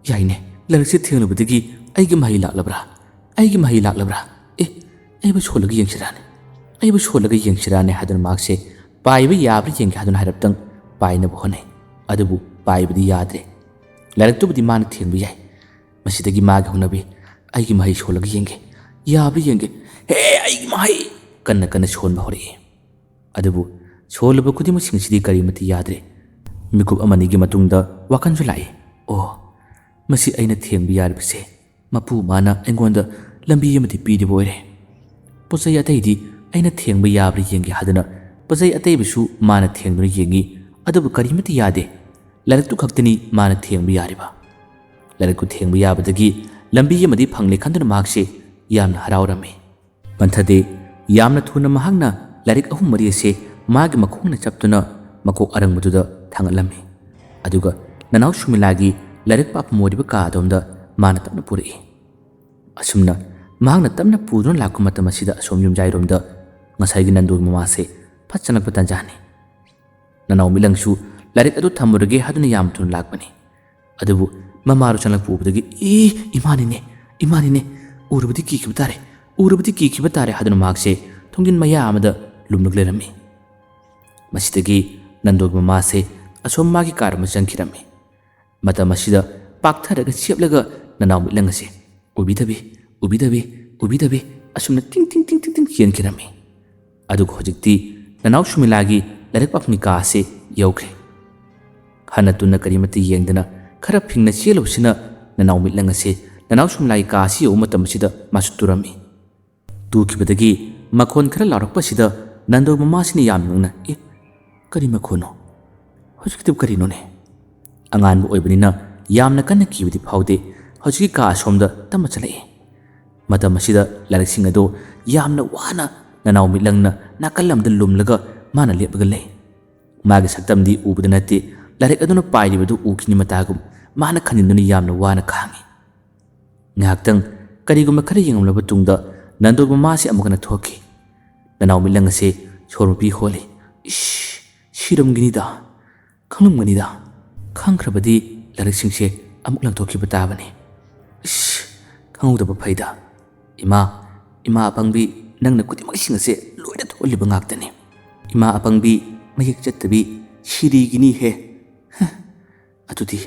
ꯌꯥꯏꯅꯦ, ꯂꯥꯏꯔꯤꯛꯁꯦ ꯊꯦꯡꯂꯨꯕꯗꯒꯤ ꯑꯩꯒꯤ ꯃꯍꯩ ꯂꯥꯛꯂꯕ꯭ꯔꯥ? ꯑꯩꯒꯤ ꯃꯍꯩ ꯂꯥꯛꯂꯕ꯭ꯔꯥ? ꯑꯦ, ꯑꯩꯕꯨ ꯁꯣꯜꯂꯒ ꯌꯦꯡꯁꯤꯔꯥꯅꯦ? ꯑꯩꯕꯨ ꯁꯣꯜꯂꯒ ꯌꯦꯡꯁꯤꯔꯥꯅꯦ?" ꯍꯥꯏꯗꯨꯅ ꯃꯍꯥꯛꯁꯦ ꯄꯥꯏꯕ ꯌꯥꯕ꯭ꯔꯥ ꯌꯦꯡꯒꯦ ꯍꯥꯏꯗꯨꯅ ꯍꯥꯏꯔꯞꯇꯪ ꯄꯥꯏꯅꯕ ꯍꯣꯠꯅꯩ꯫ ꯑꯗꯨꯕꯨ ꯄꯥꯏꯕꯗꯤ ꯌꯥꯗ꯭ꯔꯦ꯫ ꯂꯥꯏꯔꯤꯛꯇꯨꯕꯨꯗꯤ ꯃꯥꯅ ꯊꯦꯡꯕ ꯌꯥꯏ꯫ ꯃꯁꯤꯗꯒꯤ ꯃꯥꯒꯤ ꯍꯧꯅꯕꯤ, "ꯑꯩꯒꯤ ꯃꯍꯩ ꯁꯣꯜꯂꯒ ꯌꯦꯡꯒꯦ, ꯌꯥꯕ꯭ꯔꯥ ꯌꯦꯡꯒꯦ꯫ ꯍꯦ, ꯑꯩꯒꯤ ꯃꯍꯩ!" ꯀꯟꯅ ꯀꯟꯅ ꯁꯣꯟꯕ ꯍꯧꯔꯛꯏ꯫ ꯑꯗꯨꯕꯨ ꯁꯣꯜꯂꯕ ꯈꯨꯗꯤꯡꯃꯛꯁꯤꯡꯁꯤꯗꯤ ꯀꯔꯤꯃꯠꯇ ꯌꯥꯗ꯭ꯔꯦ꯫ ꯃꯤꯀꯨꯞ ꯑꯃꯅꯤꯒꯤ ꯃꯇꯨꯡꯗ ꯋꯥꯈꯜꯁꯨ ꯂꯥꯛꯏ꯫ "ꯑꯣ, ꯃꯁꯤ ꯑꯩꯅ ꯊꯦꯡꯕ ꯌꯥꯔꯤꯕꯁꯦ ꯃꯄꯨ ꯃꯥꯅ ꯑꯩꯉꯣꯟꯗ ꯂꯝꯕꯤ ꯑꯃꯗꯤ ꯄꯤꯔꯤꯕ ꯑꯣꯏꯔꯦ꯫ ꯄꯣꯠ ꯆꯩ ꯑꯇꯩꯗꯤ ꯑꯩꯅ ꯊꯦꯡꯕ ꯌꯥꯕ꯭ꯔꯥ ꯌꯦꯡꯒꯦ" ꯍꯥꯏꯗꯨꯅ ꯄꯣꯠꯆꯩ ꯑꯇꯩꯕꯁꯨ ꯃꯥꯅ ꯊꯦꯡꯗꯨꯅ ꯌꯦꯡꯉꯤ, ꯑꯗꯨꯕꯨ ꯀꯔꯤꯃꯠꯇ ꯌꯥꯗꯦ꯫ ꯂꯥꯏꯔꯤꯛꯇꯨ ꯈꯛꯇꯅꯤ ꯃꯥꯅ ꯊꯦꯡꯕ ꯌꯥꯔꯤꯕ꯫ ꯂꯥꯏꯔꯤꯛꯇꯨ ꯊꯦꯡꯕ ꯌꯥꯕꯗꯒꯤ ꯂꯝꯕꯤ ꯑꯃꯗꯤ ꯐꯪꯂꯦ ꯈꯟꯗꯨꯅ ꯃꯍꯥꯛꯁꯦ ꯌꯥꯝꯅ ꯍꯔꯥꯎꯔꯝꯃꯤ꯫ ꯃꯟꯊꯗꯦ, ꯌꯥꯝꯅ ꯊꯨꯅ ꯃꯍꯥꯛꯅ ꯂꯥꯏꯔꯤꯛ ꯑꯍꯨꯝ ꯃꯔꯤ ꯑꯁꯦ ꯃꯥꯒꯤ ꯃꯈꯣꯡꯅ ꯆꯞꯇꯨꯅ ꯃꯀꯣꯛ ꯑꯔꯪꯕꯗꯨꯗ ꯊꯥꯡꯒꯠꯂꯝꯃꯤ꯫ ꯑꯗꯨꯒ ꯅꯅꯥꯎ ꯁꯨꯃꯤꯂꯥꯒꯤ ꯂꯥꯏꯔꯤꯛ ꯄꯥꯐꯝ ꯑꯣꯏꯔꯤꯕ ꯀꯥ ꯑꯗꯣꯝꯗ ꯃꯥꯅ ꯇꯞꯅ ꯄꯨꯔꯛꯏ꯫ ꯑꯁꯨꯝꯅ ꯃꯍꯥꯛꯅ ꯇꯞꯅ ꯄꯨꯗꯨꯅ ꯂꯥꯛꯄ ꯃꯇꯝ ꯑꯁꯤꯗ ꯑꯁꯣꯝ ꯌꯨꯝꯖꯥꯏꯔꯣꯝꯗ ꯉꯁꯥꯏꯒꯤ ꯅꯟꯗꯨꯒꯤ ꯃꯃꯥꯁꯦ ꯐꯠ ꯆꯪꯂꯛꯄ ꯇꯥꯟꯖꯥꯅꯤ꯫ ꯅꯅꯥꯎ ꯃꯤꯠꯂꯪꯁꯨ ꯂꯥꯏꯔꯤꯛ ꯑꯗꯨ ꯊꯝꯃꯨꯔꯒꯦ ꯍꯥꯏꯗꯨꯅ ꯌꯥꯝ ꯊꯨꯅ ꯂꯥꯛꯄꯅꯤ꯫ ꯑꯗꯨꯕꯨ ꯃꯃꯥꯗꯨ ꯆꯪꯂꯛꯄ ꯎꯕꯗꯒꯤ, "ꯏ, ꯏꯃꯥꯅꯤꯅꯦ, ꯏꯃꯥꯅꯤꯅꯦ, ꯎꯔꯕꯗꯤ ꯀꯤꯈꯤꯕ ꯇꯥꯔꯦ, ꯎꯔꯕꯗꯤ ꯀꯤꯈꯤꯕ ꯇꯥꯔꯦ" ꯍꯥꯏꯗꯨꯅ ꯃꯍꯥꯛꯁꯦ ꯊꯣꯡꯖꯤꯟ ꯃꯌꯥ ꯑꯃꯗ ꯂꯨꯝꯂꯒ ꯂꯩꯔꯝꯃꯤ꯫ ꯃꯁꯤꯗꯒꯤ ꯅꯟꯗꯣꯒꯤ ꯃꯃꯥꯁꯦ ꯑꯁꯣꯝ ꯃꯥꯒꯤ ꯀꯥꯔ ꯑꯃ ꯆꯪꯈꯤꯔꯝꯃꯤ꯫ ꯃꯇꯝ ꯑꯁꯤꯗ ꯄꯥꯛꯊꯔꯒ ꯆꯦꯞꯂꯒ ꯅꯅꯥꯎ ꯃꯤꯠꯂꯪ ꯑꯁꯦ ꯎꯕꯤꯗꯕꯤ, ꯎꯕꯤꯗꯕꯤ, ꯎꯕꯤꯗꯕꯤ ꯑꯁꯨꯝꯅ ꯇꯤꯡ ꯇꯤꯡ ꯇꯤꯡ ꯇꯤꯡ ꯇꯤꯡ ꯆꯦꯟꯈꯤꯔꯝꯃꯤ꯫ ꯑꯗꯨꯒ ꯍꯧꯖꯤꯛꯇꯤ ꯅꯅꯥꯎ ꯁꯨꯃꯤꯂꯥꯒꯤ ꯂꯥꯏꯔꯤꯛ ꯄꯥꯐꯝꯒꯤ ꯀꯥ ꯑꯁꯦ ꯌꯧꯈ꯭ꯔꯦ꯫ ꯍꯟꯅ ꯇꯨꯟꯅ ꯀꯔꯤꯃꯠꯇ ꯌꯦꯡꯗꯅ ꯈꯔ ꯐꯤꯡꯅ ꯆꯦꯜꯂꯨꯕꯁꯤꯅ ꯅꯅꯥꯎ ꯃꯤꯠꯂꯪ ꯑꯁꯦ ꯅꯅꯥꯎ ꯁꯨꯃꯤꯂꯥꯒꯤ ꯀꯥ ꯑꯁꯤ ꯌꯧꯕ ꯃꯇꯝ ꯑꯁꯤꯗ ꯃꯥꯁꯨ ꯇꯨꯔꯝꯃꯤ꯫ ꯇꯨꯈꯤꯕꯗꯒꯤ ꯃꯈꯣꯟ ꯈꯔ ꯂꯥꯎꯔꯛꯄꯁꯤꯗ ꯅꯟꯗꯣ ꯃꯃꯥꯁꯤꯅ ꯌꯥꯝꯅ ꯉꯛꯅ, "ꯑꯦ, ꯀꯔꯤ ꯃꯈꯣꯟꯅꯣ? ꯍꯧꯖꯤꯛꯀꯤꯗꯨ ꯀꯔꯤꯅꯣꯅꯦ?" ꯑꯉꯥꯟꯕ ꯑꯣꯏꯕꯅꯤꯅ ꯌꯥꯝꯅ ꯀꯟꯅ ꯀꯤꯕꯗꯤ ꯐꯥꯎꯗꯦ꯫ ꯍꯧꯖꯤꯛꯀꯤ ꯀꯥ ꯑꯁꯣꯝꯗ ꯇꯞꯅ ꯆꯠꯂꯛꯏ꯫ ꯃꯇꯝ ꯑꯁꯤꯗ ꯂꯥꯏꯔꯤꯛꯁꯤꯡ ꯑꯗꯨ ꯌꯥꯝꯅ ꯋꯥꯅ ꯅꯅꯥꯎ ꯃꯤꯠꯂꯪꯅ ꯅꯥꯀꯜ ꯑꯃꯗ ꯂꯨꯝꯂꯒ ꯃꯥꯅ ꯂꯦꯞꯂꯒ ꯂꯩ꯫ ꯃꯥꯒꯤ ꯁꯛꯇꯝꯗꯤ ꯎꯕꯗ ꯅꯠꯇꯦ, ꯂꯥꯏꯔꯤꯛ ꯑꯗꯨꯅ ꯄꯥꯏꯔꯤꯕꯗꯨ ꯎꯈꯤꯅꯤ ꯃꯇꯥꯒꯨꯝ ꯃꯥꯅ ꯈꯟꯖꯤꯟꯗꯨꯅ ꯌꯥꯝꯅ ꯋꯥꯅ ꯈꯥꯡꯉꯤ꯫ ꯉꯥꯏꯍꯥꯛꯇꯪ ꯀꯔꯤꯒꯨꯝꯕ ꯈꯔ ꯌꯦꯡꯂꯝꯂꯕ ꯇꯨꯡꯗ ꯅꯟꯗꯣ ꯃꯃꯥꯁꯤ ꯑꯃꯨꯛ ꯍꯟꯅ ꯊꯣꯛꯈꯤ꯫ ꯅꯅꯥꯎ ꯃꯤꯠꯂꯪ ꯑꯁꯦ ꯁꯣꯔ ꯃꯄꯤ ꯍꯣꯜꯂꯤ꯫ "ꯏꯁ, ꯁꯤꯔꯝꯒꯅꯤꯗ, ꯈꯪꯂꯝꯒꯅꯤꯗ, ꯈꯪꯈ꯭ꯔꯕꯗꯤ ꯂꯥꯏꯔꯤꯛꯁꯤꯡꯁꯦ ꯑꯃꯨꯛ ꯂꯪꯊꯣꯛꯈꯤꯕ ꯇꯥꯕꯅꯤ꯫ ꯏꯁ, ꯈꯪꯍꯧꯗꯕ ꯐꯩꯗ꯫ ꯏꯃꯥ, ꯏꯃꯥ ꯑꯄꯪꯕꯤ, ꯅꯪꯅ ꯈꯨꯗꯤꯡꯃꯛꯁꯤꯡ ꯑꯁꯦ ꯂꯣꯏꯅ ꯊꯣꯛꯍꯜꯂꯤꯕ ꯉꯥꯛꯇꯅꯤ꯫ ꯏꯃꯥ ꯑꯄꯪꯕꯤ, ꯃꯌꯦꯛ ꯆꯠꯇꯕꯤ, ꯁꯤꯔꯤꯒꯤꯅꯤ ꯍꯦ꯫ ꯍ, ꯑꯗꯨꯗꯤ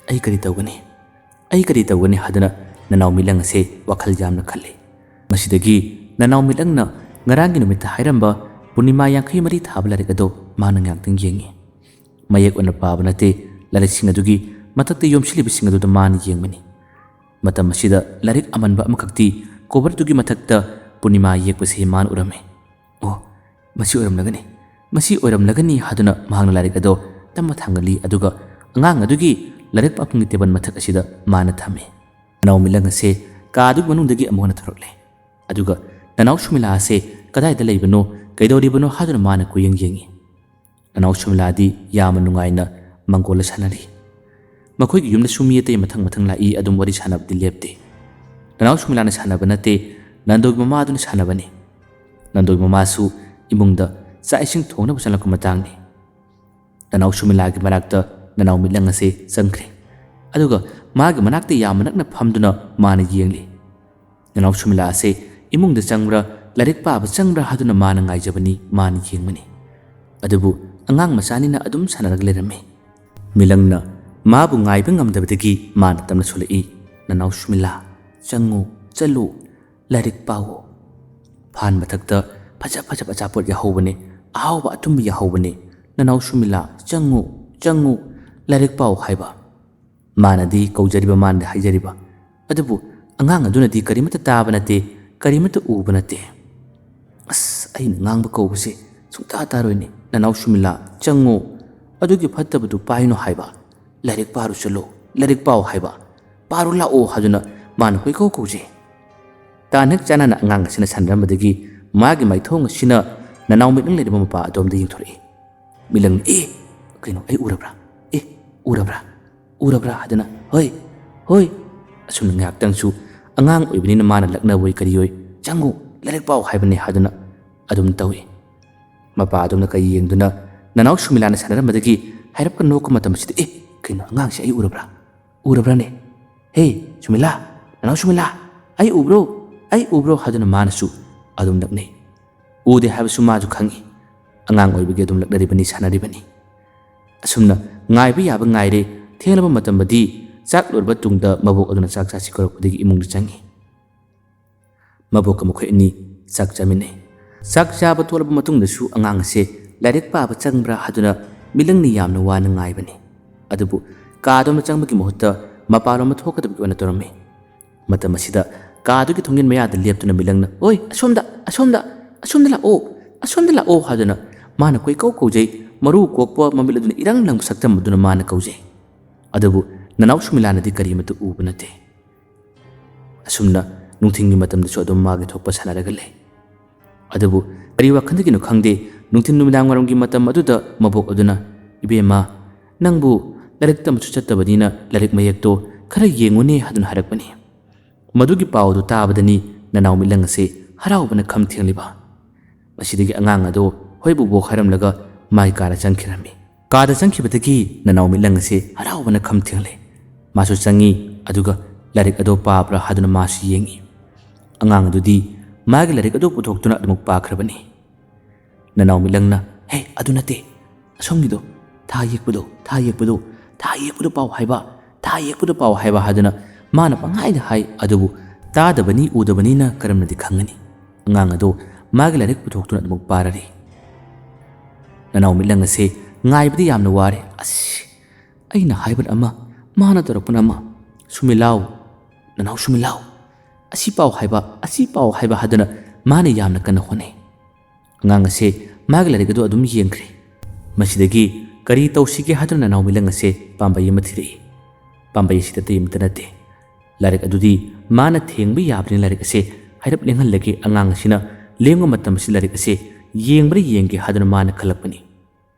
ꯑꯩ ꯀꯔꯤ ꯇꯧꯒꯅꯤ? ꯑꯩ ꯀꯔꯤ ꯇꯧꯒꯅꯤ?" ꯍꯥꯏꯗꯨꯅ ꯅꯅꯥꯎ ꯃꯤꯠꯂꯪ ꯑꯁꯦ ꯋꯥꯈꯜ ꯌꯥꯝꯅ ꯈꯜꯂꯤ꯫ ꯃꯁꯤꯗꯒꯤ ꯅꯅꯥꯎ ꯃꯤꯠꯂꯪꯅ ꯉꯔꯥꯡꯒꯤ ꯅꯨꯃꯤꯠꯇ ꯍꯥꯏꯔꯝꯕ ꯄꯨꯔꯅꯤꯃꯥ ꯌꯥꯡꯈꯩ ꯃꯔꯤ ꯊꯥꯕ ꯂꯥꯏꯔꯤꯛ ꯑꯗꯨ ꯃꯥꯅ ꯉꯥꯏꯍꯥꯛꯇꯪ ꯌꯦꯡꯉꯤ꯫ ꯃꯌꯦꯛ ꯑꯣꯏꯅ ꯄꯥꯕ ꯅꯠꯇꯦ, ꯂꯥꯏꯔꯤꯛꯁꯤꯡ ꯑꯗꯨꯒꯤ ꯃꯊꯛꯇ ꯌꯣꯝꯁꯤꯜꯂꯤꯕꯁꯤꯡ ꯑꯗꯨꯗ ꯃꯥꯅ ꯌꯦꯡꯕꯅꯤ꯫ ꯃꯇꯝ ꯑꯁꯤꯗ ꯂꯥꯏꯔꯤꯛ ꯑꯃꯟꯕ ꯑꯃꯈꯛꯇꯤ ꯀꯣꯚꯔꯗꯨꯒꯤ ꯃꯊꯛꯇ ꯄꯨꯔꯅꯤꯃꯥ ꯌꯦꯛꯄꯁꯤ ꯃꯥꯅ ꯎꯔꯝꯃꯤ꯫ "ꯑꯣ, ꯃꯁꯤ ꯑꯣꯏꯔꯝꯂꯒꯅꯤ, ꯃꯁꯤ ꯑꯣꯏꯔꯝꯂꯒꯅꯤ ꯍꯥꯏꯗꯨꯅ ꯃꯍꯥꯛꯅ ꯂꯥꯏꯔꯤꯛ ꯑꯗꯣ ꯇꯞꯅ ꯊꯥꯡꯒꯠꯂꯤ, ꯑꯗꯨꯒ ꯑꯉꯥꯡ ꯑꯗꯨꯒꯤ ꯂꯥꯏꯔꯤꯛ ꯄꯥꯐꯝꯒꯤ ꯇꯦꯕꯜ ꯃꯊꯛ ꯑꯁꯤꯗ ꯃꯥꯅ ꯊꯝꯃꯤ꯫ ꯅꯅꯥꯎ ꯃꯤꯠꯂꯪ ꯑꯁꯦ ꯀꯥ ꯑꯗꯨꯒꯤ ꯃꯅꯨꯡꯗꯒꯤ ꯑꯃꯨꯛ ꯍꯟꯅ ꯊꯣꯔꯛꯂꯦ꯫ ꯑꯗꯨꯒ ꯅꯅꯥꯎ ꯁꯨꯃꯤꯂꯥ ꯑꯁꯦ ꯀꯗꯥꯏꯗ ꯂꯩꯕꯅꯣ, ꯀꯩꯗꯧꯔꯤꯕꯅꯣ ꯍꯥꯏꯗꯨꯅ ꯃꯥꯅ ꯀꯣꯏꯌꯦꯡ ꯌꯦꯡꯉꯤ꯫ ꯅꯅꯥꯎ ꯁꯨꯃꯤꯂꯥꯗꯤ ꯌꯥꯝꯅ ꯅꯨꯡꯉꯥꯏꯅ ꯃꯪꯒꯣꯜꯗ ꯁꯥꯟꯅꯔꯤ꯫ ꯃꯈꯣꯏꯒꯤ ꯌꯨꯝꯗꯁꯨ ꯃꯤ ꯑꯇꯩ ꯃꯊꯪ ꯃꯊꯪ ꯂꯥꯛꯏ, ꯑꯗꯨꯝ ꯋꯥꯔꯤ ꯁꯥꯟꯅꯕꯗꯤ ꯂꯦꯞꯇꯦ꯫ ꯅꯅꯥꯎ ꯁꯨꯃꯤꯂꯥꯅ ꯁꯥꯟꯅꯕ ꯅꯠꯇꯦ, ꯅꯟꯗꯣꯒꯤ ꯃꯃꯥꯗꯨꯅ ꯁꯥꯟꯅꯕꯅꯤ꯫ ꯅꯟꯗꯣꯒꯤ ꯃꯃꯥꯁꯨ ꯏꯃꯨꯡꯗ ꯆꯥꯛ ꯏꯁꯤꯡ ꯊꯣꯡꯅꯕ ꯆꯪꯂꯛꯄ ꯃꯇꯥꯡꯅꯤ꯫ ꯅꯅꯥꯎ ꯁꯨꯃꯤꯂꯥꯒꯤ ꯃꯅꯥꯛꯇ ꯅꯅꯥꯎ ꯃꯤꯠꯂꯪ ꯑꯁꯦ ꯆꯪꯈ꯭ꯔꯦ꯫ ꯑꯗꯨꯒ ꯃꯥꯒꯤ ꯃꯅꯥꯛꯇ ꯌꯥꯝꯅ ꯅꯛꯅ ꯐꯝꯗꯨꯅ ꯃꯥꯅ ꯌꯦꯡꯂꯤ꯫ ꯅꯅꯥꯎ ꯁꯨꯃꯤꯂꯥ ꯑꯁꯦ ꯏꯃꯨꯡꯗ ꯆꯪꯕ꯭ꯔꯥ, ꯂꯥꯏꯔꯤꯛ ꯄꯥꯕ ꯆꯪꯕ꯭ꯔꯥ ꯍꯥꯏꯗꯨꯅ ꯃꯥꯅ ꯉꯥꯏꯖꯕꯅꯤ, ꯃꯥꯅ ꯌꯦꯡꯕꯅꯤ꯫ ꯑꯗꯨꯕꯨ ꯑꯉꯥꯡ ꯃꯆꯥꯅꯤꯅ ꯑꯗꯨꯝ ꯁꯥꯟꯅꯔꯒ ꯂꯩꯔꯝꯃꯤ꯫ ꯃꯤꯂꯪꯅ ꯃꯥꯕꯨ ꯉꯥꯏꯕ ꯉꯝꯗꯕꯗꯒꯤ ꯃꯥꯅ ꯇꯞꯅ ꯁꯣꯜꯂꯛꯏ, "ꯅꯅꯥꯎ ꯁꯨꯃꯤꯂꯥ, ꯆꯪꯉꯨ, ꯆꯠꯂꯨ, ꯂꯥꯏꯔꯤꯛ ꯄꯥꯎ꯫ ꯐꯥꯟ ꯃꯊꯛꯇ ꯐꯖ ꯐꯖꯕ ꯑꯆꯥꯄꯣꯠ ꯌꯥꯍꯧꯕꯅꯦ, ꯑꯍꯥꯎꯕ ꯑꯊꯨꯝꯕ ꯌꯥꯍꯧꯕꯅꯦ꯫ ꯅꯅꯥꯎ ꯁꯨꯃꯤꯂꯥ, ꯆꯪꯉꯨ, ꯆꯪꯉꯨ, ꯂꯥꯏꯔꯤꯛ ꯄꯥꯎ" ꯍꯥꯏꯕ꯫ ꯃꯥꯅꯗꯤ ꯀꯧꯖꯔꯤꯕ, ꯃꯥꯅꯗꯤ ꯍꯥꯏꯖꯔꯤꯕ, ꯑꯗꯨꯕꯨ ꯑꯉꯥꯡ ꯑꯗꯨꯅꯗꯤ ꯀꯔꯤꯃꯠꯇ ꯇꯥꯕ ꯅꯠꯇꯦ, ꯀꯔꯤꯃꯠꯇ ꯎꯕ ꯅꯠꯇꯦ꯫ "ꯑꯁ, ꯑꯩꯅ ꯉꯥꯡꯕ ꯀꯧꯕꯁꯦ ꯁꯨꯡꯇꯥ ꯇꯥꯔꯣꯏꯅꯦ꯫ ꯅꯅꯥꯎ ꯁꯨꯃꯤꯂꯥ, ꯆꯪꯉꯣ, ꯑꯗꯨꯒꯤ ꯐꯠꯇꯕꯗꯨ ꯄꯥꯏꯅꯣ ꯍꯥꯏꯕ, ꯂꯥꯏꯔꯤꯛ ꯄꯥꯔꯨ ꯆꯠꯂꯣ, ꯂꯥꯏꯔꯤꯛ ꯄꯥꯎ ꯍꯥꯏꯕ, ꯄꯥꯔꯨ ꯂꯥꯛꯑꯣ" ꯍꯥꯏꯗꯨꯅ ꯃꯥꯅ ꯀꯣꯏꯀꯧ ꯀꯧꯖꯩ꯫ ꯇꯥꯟ ꯍꯦꯛ ꯆꯥꯟꯅꯅ ꯑꯉꯥꯡ ꯑꯁꯤꯅ ꯁꯥꯟꯅꯔꯝꯕꯗꯒꯤ ꯃꯥꯒꯤ ꯃꯥꯏꯊꯣꯡ ꯑꯁꯤꯅ ꯅꯅꯥꯎ ꯃꯤꯠꯂꯪ ꯂꯩꯔꯝꯕ ꯃꯄꯥ ꯑꯗꯣꯝꯗ ꯌꯦꯡꯊꯣꯔꯛꯏ꯫ ꯃꯤꯠꯂꯪꯅ, "ꯑꯦ, ꯀꯩꯅꯣ, ꯑꯩ ꯎꯔꯕ꯭ꯔꯥ? ꯑꯦ, ꯎꯔꯕ꯭ꯔꯥ? ꯎꯔꯕ꯭ꯔꯥ?" ꯍꯥꯏꯗꯅ, "ꯍꯣꯏ, ꯍꯣꯏ!" ꯑꯁꯨꯝꯅ ꯉꯥꯏꯍꯥꯛꯇꯪꯁꯨ ꯑꯉꯥꯡ ꯑꯣꯏꯕꯅꯤꯅ ꯃꯥꯅ ꯂꯛꯅꯕꯣꯏ ꯀꯔꯤꯑꯣꯏ, "ꯆꯪꯉꯨ, ꯂꯥꯏꯔꯤꯛ ꯄꯥꯎ ꯍꯥꯏꯕꯅꯦ" ꯍꯥꯏꯗꯨꯅ ꯑꯗꯨꯝ ꯇꯧꯏ꯫ ꯃꯄꯥ ꯑꯗꯣꯝꯅ ꯀꯩ ꯌꯦꯡꯗꯨꯅ ꯅꯅꯥꯎ ꯁꯨꯃꯤꯂꯥꯅ ꯁꯥꯟꯅꯔꯝꯕꯗꯒꯤ ꯍꯥꯏꯔꯞꯀ ꯅꯣꯛꯄ ꯃꯇꯝ ꯑꯁꯤꯗ, "ꯑꯦ, ꯀꯩꯅꯣ, ꯑꯉꯥꯡꯁꯦ ꯑꯩ ꯎꯔꯕ꯭ꯔꯥ? ꯎꯔꯕ꯭ꯔꯥꯅꯦ? ꯍꯦ, ꯁꯨꯃꯤꯂꯥ, ꯅꯅꯥꯎ ꯁꯨꯃꯤꯂꯥ, ꯑꯩ ꯎꯕ꯭ꯔꯣ? ꯑꯩ ꯎꯕ꯭ꯔꯣ?" ꯍꯥꯏꯗꯨꯅ ꯃꯥꯅꯁꯨ ꯑꯗꯨꯝ ꯅꯛꯅꯩ꯫ ꯎꯗꯦ ꯍꯥꯏꯕꯁꯨ ꯃꯥꯁꯨ ꯈꯪꯏ꯫ ꯑꯉꯥꯡ ꯑꯣꯏꯕꯒꯤ ꯑꯗꯨꯝ ꯂꯛꯅꯔꯤꯕꯅꯤ, ꯁꯥꯟꯅꯔꯤꯕꯅꯤ꯫ ꯑꯁꯨꯝꯅ ꯉꯥꯏꯕ ꯌꯥꯕ ꯉꯥꯏꯔꯦ꯫ ꯊꯦꯡꯂꯕ ꯃꯇꯝꯗꯗꯤ ꯆꯥꯛ ꯂꯣꯏꯔꯕ ꯇꯨꯡꯗ ꯃꯕꯣꯛ ꯑꯗꯨꯅ ꯆꯥꯛ ꯆꯥꯁꯤ ꯀꯧꯔꯛꯄꯗꯒꯤ ꯏꯃꯨꯡꯗ ꯆꯪꯏ꯫ ꯃꯕꯣꯛꯀ ꯃꯈꯣꯏ ꯑꯅꯤ ꯆꯥꯛ ꯆꯥꯃꯤꯟꯅꯩ꯫ ꯆꯥꯛ ꯆꯥꯕ ꯇꯣꯛꯂꯕ ꯃꯇꯨꯡꯗꯁꯨ ꯑꯉꯥꯡ ꯑꯁꯦ ꯂꯥꯏꯔꯤꯛ ꯄꯥꯕ ꯆꯪꯕ꯭ꯔꯥ ꯍꯥꯏꯗꯨꯅ ꯃꯤꯂꯪꯅ ꯌꯥꯝꯅ ꯋꯥꯅ ꯉꯥꯏꯕꯅꯤ꯫ ꯑꯗꯨꯕꯨ ꯀꯥꯗꯣꯝꯗ ꯆꯪꯕꯒꯤ ꯃꯍꯨꯠꯇ ꯃꯄꯥꯟꯂꯣꯝꯗ ꯊꯣꯛꯀꯗꯕꯒꯤ ꯑꯣꯏꯅ ꯇꯧꯔꯝꯃꯤ꯫ ꯃꯇꯝ ꯑꯁꯤꯗ ꯀꯥꯗꯨꯒꯤ ꯊꯣꯡꯖꯤꯟ ꯃꯌꯥꯗ ꯂꯦꯞꯇꯨꯅ ꯃꯤꯂꯪꯅ, "ꯑꯣꯏ, ꯑꯁꯣꯝꯗ, ꯑꯁꯣꯝꯗ, ꯑꯁꯣꯝꯗ ꯂꯥꯛꯑꯣ, ꯑꯁꯣꯝꯗ ꯂꯥꯛꯑꯣ" ꯍꯥꯏꯗꯨꯅ ꯃꯥꯅ ꯀꯣꯏꯀꯧ ꯀꯧꯖꯩ, ꯃꯔꯨ ꯀꯣꯛꯄ ꯃꯃꯤꯠ ꯑꯗꯨꯅ ꯏꯔꯪ ꯂꯪꯕ ꯁꯛꯇꯝ ꯑꯗꯨꯅ ꯃꯥꯅ ꯀꯧꯖꯩ꯫ ꯑꯗꯨꯕꯨ ꯅꯅꯥꯎ ꯁꯨꯃꯤꯂꯥꯅꯗꯤ ꯀꯔꯤꯃꯠꯇ ꯎꯕ ꯅꯠꯇꯦ꯫ ꯑꯁꯨꯝꯅ ꯅꯨꯡꯊꯤꯜꯒꯤ ꯃꯇꯝꯗꯁꯨ ꯑꯗꯨꯝ ꯃꯥꯒꯤ ꯊꯣꯛꯄ ꯁꯥꯟꯅꯔꯒ ꯂꯩ꯫ ꯑꯗꯨꯕꯨ ꯀꯔꯤ ꯋꯥꯈꯜꯗꯒꯤꯅꯣ ꯈꯪꯗꯦ, ꯅꯨꯡꯊꯤꯜ ꯅꯨꯃꯤꯗꯥꯡ ꯋꯥꯏꯔꯝꯒꯤ ꯃꯇꯝ ꯑꯗꯨꯗ ꯃꯕꯣꯛ ꯑꯗꯨꯅ, "ꯏꯕꯦꯝꯃ, ꯅꯪꯕꯨ ꯂꯥꯏꯔꯤꯛ ꯇꯝꯕꯁꯨ ꯆꯠꯇꯕꯅꯤꯅ ꯂꯥꯏꯔꯤꯛ ꯃꯌꯦꯛꯇꯣ ꯈꯔ ꯌꯦꯡꯉꯨꯅꯦ" ꯍꯥꯏꯗꯨꯅ ꯍꯥꯏꯔꯛꯄꯅꯤ꯫ ꯃꯗꯨꯒꯤ ꯄꯥꯎ ꯑꯗꯨ ꯇꯥꯕꯗꯅꯤ ꯅꯅꯥꯎ ꯃꯤꯠꯂꯪ ꯑꯁꯤ ꯍꯔꯥꯎꯕꯅ ꯈꯝ ꯊꯦꯡꯂꯤꯕ꯫ ꯃꯁꯤꯗꯒꯤ ꯑꯉꯥꯡ ꯑꯗꯨ ꯍꯣꯏ ꯕꯨꯕꯣꯛ ꯍꯥꯏꯔꯝꯂꯒ ꯃꯥꯏ ꯀꯥꯗ ꯆꯪꯈꯤꯔꯝꯃꯤ꯫ ꯀꯥꯗ ꯆꯪꯈꯤꯕꯗꯒꯤ ꯅꯅꯥꯎ ꯃꯤꯠꯂꯪ ꯑꯁꯤ ꯍꯔꯥꯎꯕꯅ ꯈꯝ ꯊꯦꯡꯂꯦ꯫ ꯃꯥꯁꯨ ꯆꯪꯉꯤ, ꯑꯗꯨꯒ ꯂꯥꯏꯔꯤꯛ ꯑꯗꯨ ꯄꯥꯕ꯭ꯔꯥ ꯍꯥꯏꯗꯨꯅ ꯃꯥꯁꯨ ꯌꯦꯡꯉꯤ꯫ ꯑꯉꯥꯡ ꯑꯗꯨꯗꯤ ꯃꯥꯒꯤ ꯂꯥꯏꯔꯤꯛ ꯑꯗꯨ ꯄꯨꯊꯣꯛꯇꯨꯅ ꯑꯗꯨꯃꯛ ꯄꯥꯈ꯭ꯔꯕꯅꯤ꯫ ꯅꯅꯥꯎ ꯃꯤꯠꯂꯪꯅ, "ꯍꯦ, ꯑꯗꯨ ꯅꯠꯇꯦ, ꯑꯁꯣꯝꯒꯤꯗꯣ, ꯊꯥ ꯌꯦꯛꯄꯗꯣ, ꯊꯥ ꯌꯦꯛꯄꯗꯣ, ꯊꯥ ꯌꯦꯛꯄꯗꯣ ꯄꯥꯎ ꯍꯥꯏꯕ, ꯊꯥ ꯌꯦꯛꯄꯗꯣ ꯄꯥꯎ ꯍꯥꯏꯕ" ꯍꯥꯏꯗꯨꯅ ꯃꯥꯅ ꯄꯪꯍꯥꯏꯗ ꯍꯥꯏ꯫ ꯑꯗꯨꯕꯨ ꯇꯥꯗꯕꯅꯤ, ꯎꯗꯕꯅꯤꯅ ꯀꯔꯝꯅꯗꯤ ꯈꯪꯒꯅꯤ? ꯑꯉꯥꯡ ꯑꯗꯨ ꯃꯥꯒꯤ ꯂꯥꯏꯔꯤꯛ ꯄꯨꯊꯣꯛꯇꯨꯅ ꯑꯗꯨꯃꯛ ꯄꯥꯔꯔꯤ꯫ ꯅꯅꯥꯎ ꯃꯤꯠꯂꯪ ꯑꯁꯦ ꯉꯥꯏꯕꯗ ꯌꯥꯝꯅ ꯋꯥꯔꯦ꯫ ꯑꯁ, ꯑꯩꯅ ꯍꯥꯏꯕꯅ ꯑꯃ, ꯃꯥꯅ ꯇꯧꯔꯛꯄꯅ ꯑꯃ꯫ "ꯁꯨꯃꯤꯂꯥꯎ, ꯅꯅꯥꯎ ꯁꯨꯃꯤꯂꯥꯎ, ꯑꯁꯤ ꯄꯥꯎ ꯍꯥꯏꯕ, ꯑꯁꯤ ꯄꯥꯎ ꯍꯥꯏꯕ" ꯍꯥꯏꯗꯨꯅ ꯃꯥꯅ ꯌꯥꯝꯅ ꯀꯟꯅ ꯍꯣꯠꯅꯩ꯫ ꯑꯉꯥꯡ ꯑꯁꯦ ꯃꯥꯒꯤ ꯂꯥꯏꯔꯤꯛ ꯑꯗꯨ ꯑꯗꯨꯝ ꯌꯦꯡꯈ꯭ꯔꯦ꯫ ꯃꯁꯤꯗꯒꯤ ꯀꯔꯤ ꯇꯧꯁꯤꯒꯦ ꯍꯥꯏꯗꯨꯅ ꯅꯅꯥꯎ ꯃꯤꯠꯂꯪ ꯑꯁꯦ ꯄꯥꯝꯕꯩ ꯑꯃ ꯊꯤꯔꯛꯏ꯫ ꯄꯥꯝꯕꯩ ꯑꯁꯤꯗ ꯑꯇꯩ ꯑꯃꯠꯇ ꯅꯠꯇꯦ꯫ ꯂꯥꯏꯔꯤꯛ ꯑꯗꯨꯗꯤ ꯃꯥꯅ ꯊꯦꯡꯕ ꯌꯥꯕꯅꯤ, ꯂꯥꯏꯔꯤꯛ ꯑꯁꯦ ꯍꯥꯏꯔꯞ ꯂꯦꯡꯍꯜꯂꯒꯦ, ꯑꯉꯥꯡ ꯑꯁꯤꯅ ꯂꯦꯡꯕ ꯃꯇꯝ ꯑꯁꯤ ꯂꯥꯏꯔꯤꯛ ꯑꯁꯦ ꯌꯦꯡꯕ꯭ꯔꯥ ꯌꯦꯡꯒꯦ ꯍꯥꯏꯗꯨꯅ ꯃꯥꯅ ꯈꯜꯂꯛꯄꯅꯤ꯫